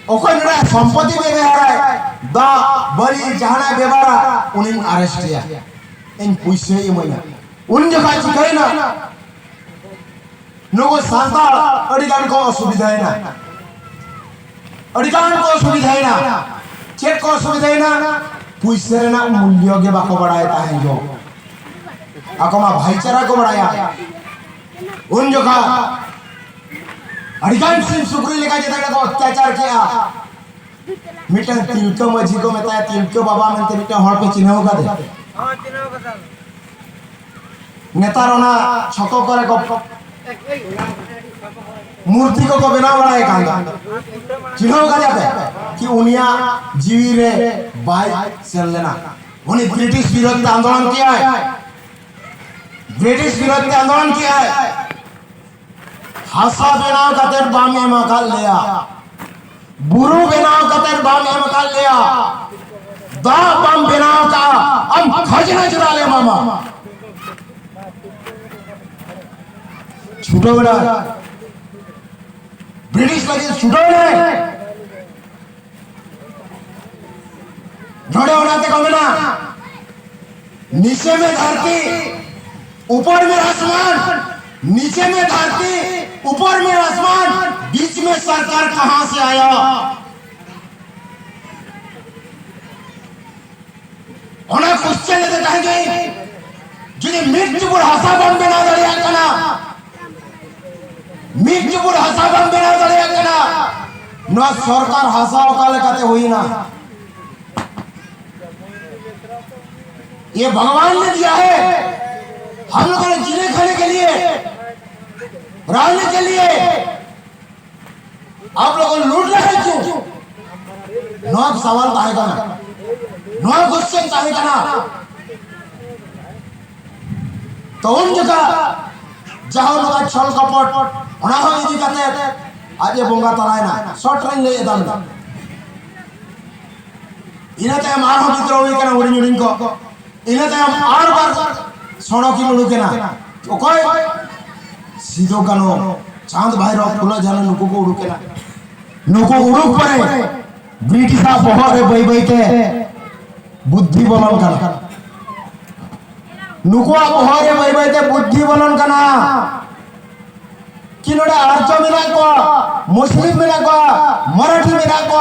ᱚᱠᱚᱭ ᱱᱚᱰᱮ ᱥᱚᱢᱯᱚᱛᱤ ᱵᱮᱵᱚᱦᱟᱨᱟᱭ, ᱫᱟᱜ ᱵᱟᱹᱞᱤ ᱡᱟᱦᱟᱱᱟᱜ ᱵᱮᱵᱚᱦᱟᱨᱟ, ᱩᱱᱤᱧ ᱟᱨᱮᱥᱴ ᱮᱭᱟ᱾ ᱤᱧ ᱯᱩᱭᱥᱟᱹᱭ ᱤᱢᱟᱹᱧᱟ᱾ ᱩᱱ ᱡᱚᱠᱷᱟᱡ ᱪᱤᱠᱟᱹᱭᱮᱱᱟ? ᱱᱩᱠᱩ ᱥᱟᱱᱛᱟᱲ ᱟᱹᱰᱤ ᱜᱟᱱ ᱠᱚ ᱚᱥᱩᱵᱤᱫᱷᱟᱭᱮᱱᱟ, ᱟᱹᱰᱤ ᱜᱟᱱ ᱠᱚ ᱚᱥᱩᱵᱤᱫᱷᱟᱭᱮᱱᱟ᱾ ᱪᱮᱫ ᱠᱚ ᱚᱥᱩᱵᱤᱫᱷᱟᱭᱮᱱᱟ? ᱯᱩᱭᱥᱟᱹ ᱨᱮᱱᱟᱜ ᱢᱩᱞᱭᱚ ᱜᱮ ᱵᱟᱠᱚ ᱵᱟᱲᱟᱭ ᱛᱟᱦᱮᱸ ᱡᱚ᱾ ᱟᱠᱚ ᱢᱟ ᱵᱷᱟᱭᱪᱟᱨᱟ ᱠᱚ ᱵᱟᱲᱟᱭᱟ᱾ ᱩᱱ ᱡᱚᱠᱷᱟ ᱟᱹᱰᱤᱜᱟᱱ ᱥᱤᱢ ᱥᱩᱠᱨᱤ ᱞᱮᱠᱟ ᱪᱮᱛᱟᱱ ᱨᱮᱠᱚ ᱚᱛᱛᱟᱪᱟᱨ ᱠᱮᱜᱼᱟ᱾ ᱢᱤᱫᱴᱟᱝ ᱛᱤᱞᱠᱟᱹ ᱢᱟᱹᱡᱷᱤ ᱠᱚ ᱢᱮᱛᱟᱭᱟ, ᱛᱤᱞᱠᱟᱹ ᱵᱟᱵᱟ ᱢᱮᱱᱛᱮ ᱢᱤᱫᱴᱟᱝ ᱦᱚᱲ ᱯᱮ ᱪᱤᱱᱦᱟᱹᱣ ᱠᱟᱫᱮ? ᱱᱮᱛᱟᱨ ᱚᱱᱟ ᱪᱷᱚᱠᱚ ᱠᱚᱨᱮ ᱠᱚ ᱢᱩᱨᱛᱤ ᱠᱚᱠᱚ ᱵᱮᱱᱟᱣ ᱵᱟᱲᱟᱭ ᱠᱟᱱ ᱫᱚ, ᱪᱤᱱᱦᱟᱹᱣ ᱠᱟᱫᱮᱭᱟ ᱯᱮ ᱠᱤ? ᱩᱱᱤᱭᱟᱜ ᱡᱤᱣᱤ ᱨᱮ ᱵᱟᱭ ᱥᱮᱱ ᱞᱮᱱᱟ᱾ ᱩᱱᱤ ᱵᱨᱤᱴᱤᱥ ᱵᱤᱨᱳᱫᱷ ᱛᱮ ᱟᱱᱫᱳᱞᱚᱱ ᱠᱮᱜᱼᱟᱭ, ᱵᱨᱤᱴᱤᱥ ᱵᱤᱨᱳᱫᱷ ᱛᱮ ᱟᱱᱫᱳᱞᱚᱱ ᱠᱮᱜᱼᱟᱭ᱾ ᱦᱟᱥᱟ ᱵᱮᱱᱟᱣ ᱠᱟᱛᱮ ᱵᱟᱢ ᱮᱢ ᱟᱠᱟᱫ ᱞᱮᱭᱟ, ᱵᱩᱨᱩ ᱵᱮᱱᱟᱣ ᱠᱟᱛᱮ ᱵᱟᱢ ᱮᱢ ᱟᱠᱟᱫ ᱞᱮᱭᱟ, ᱫᱟᱜ ᱵᱟᱢ ᱵᱮᱱᱟᱣ ᱠᱟᱜᱼᱟ, ᱟᱢ ᱠᱷᱟᱡᱽᱱᱟ ᱪᱮᱫᱟᱜ ᱞᱮ ᱮᱢᱟᱢᱟ? ᱪᱷᱩᱴᱟᱹᱣ ᱮᱱᱟ, ᱵᱨᱤᱴᱤᱥ ᱞᱟᱹᱜᱤᱫ ᱪᱷᱩᱴᱟᱹᱣ ᱮᱱᱟᱭ᱾ ᱱᱚᱰᱮ ᱚᱱᱟ ᱛᱮᱠᱚ ᱢᱮᱱᱟ, नीचे में धरती, ऊपर में आसमान, नीचे में धरती, ऊपर में आसमान, बीच में सरकार कहाँ से आया? ᱚᱱᱟ ᱠᱚᱥᱪᱮᱱ ᱨᱮ ᱛᱟᱦᱮᱸ ᱜᱮ, ᱡᱩᱫᱤ ᱢᱤᱫ ᱪᱩᱯᱩᱫ ᱦᱟᱥᱟ ᱵᱟᱢ ᱵᱮᱱᱟᱣ ᱫᱟᱲᱮᱭᱟᱜ ᱠᱟᱱᱟ, ᱢᱤᱫ ᱪᱩᱯᱩᱫ ᱦᱟᱥᱟ ᱵᱟᱢ ᱵᱮᱱᱟᱣ ᱫᱟᱲᱮᱭᱟᱜ ᱠᱟᱱᱟ, ᱱᱚᱣᱟ ᱥᱚᱨᱠᱟᱨ ᱦᱟᱥᱟ ᱚᱠᱟ ᱞᱮᱠᱟᱛᱮ ᱦᱩᱭᱱᱟ? ये भगवान ने दिया है, हम लोगों ने जीने खाने के लिए, रहने के लिए। आप लोग लूट रहे क्यों? ᱱᱚᱣᱟ ᱥᱟᱣᱟᱞ ᱛᱟᱦᱮᱸ ᱠᱟᱱᱟ, ᱱᱚᱣᱟ ᱠᱚᱥᱪᱮᱱ ᱛᱟᱦᱮᱸ ᱠᱟᱱᱟ᱾ ᱛᱚ ᱩᱱ ᱡᱚᱠᱷᱟ ᱡᱟᱦᱟᱸ ᱱᱚᱣᱟ ᱪᱷᱚᱞ ᱠᱚᱯᱚᱴ, ᱚᱱᱟ ᱦᱚᱸ ᱤᱫᱤ ᱠᱟᱛᱮ ᱟᱡ ᱮ ᱵᱚᱸᱜᱟ ᱛᱟᱞᱟᱭᱮᱱᱟ᱾ ᱥᱚᱨᱴ ᱨᱮᱧ ᱞᱟᱹᱭ ᱮᱫᱟ᱾ ᱤᱱᱟᱹ ᱛᱟᱭᱚᱢ ᱟᱨᱦᱚᱸ ᱵᱤᱫᱽᱨᱳᱦ ᱦᱩᱭ ᱠᱟᱱᱟ ᱦᱩᱰᱤᱧ ᱦᱩᱰᱤᱧ ᱠᱚ᱾ ᱤᱱᱟᱹ ᱛᱟᱭᱚᱢ ᱟᱨ ᱵᱟᱨ ᱥᱚᱲᱚᱠᱤᱱ ᱩᱰᱩᱠᱮᱱᱟ᱾ ᱚᱠᱚᱭ? ᱥᱤᱫᱩ ᱠᱟᱹᱱᱦᱩ, ᱪᱟᱸᱫᱽ ᱵᱷᱟᱭᱨᱚᱵ, ᱯᱷᱩᱞᱚ ᱡᱷᱟᱱᱚ, ᱱᱩᱠᱩ ᱠᱚ ᱩᱰᱩᱠᱮᱱᱟ᱾ ᱱᱩᱠᱩ ᱩᱰᱩᱠ ᱯᱚᱨᱮ ᱵᱨᱤᱴᱤᱥᱟᱜ ᱵᱚᱦᱚᱜ ᱨᱮ ᱵᱟᱹᱭ ᱵᱟᱹᱭ ᱛᱮ ᱵᱩᱫᱽᱫᱷᱤ ᱵᱚᱞᱚᱱ ᱠᱟᱱᱟ᱾ ᱱᱩᱠᱩᱣᱟᱜ ᱵᱚᱦᱚᱜ ᱨᱮ ᱵᱟᱹᱭ ᱵᱟᱹᱭ ᱛᱮ ᱵᱩᱫᱽᱫᱷᱤ ᱵᱚᱞᱚᱱ ᱠᱟᱱᱟ᱾ ᱠᱤ ᱱᱚᱰᱮ ᱟᱨᱡᱚ ᱢᱮᱱᱟᱜ ᱠᱚᱣᱟ, ᱢᱩᱥᱞᱤᱢ ᱢᱮᱱᱟᱜ ᱠᱚᱣᱟ, ᱢᱟᱨᱟᱴᱷᱤ ᱢᱮᱱᱟᱜ ᱠᱚᱣᱟ,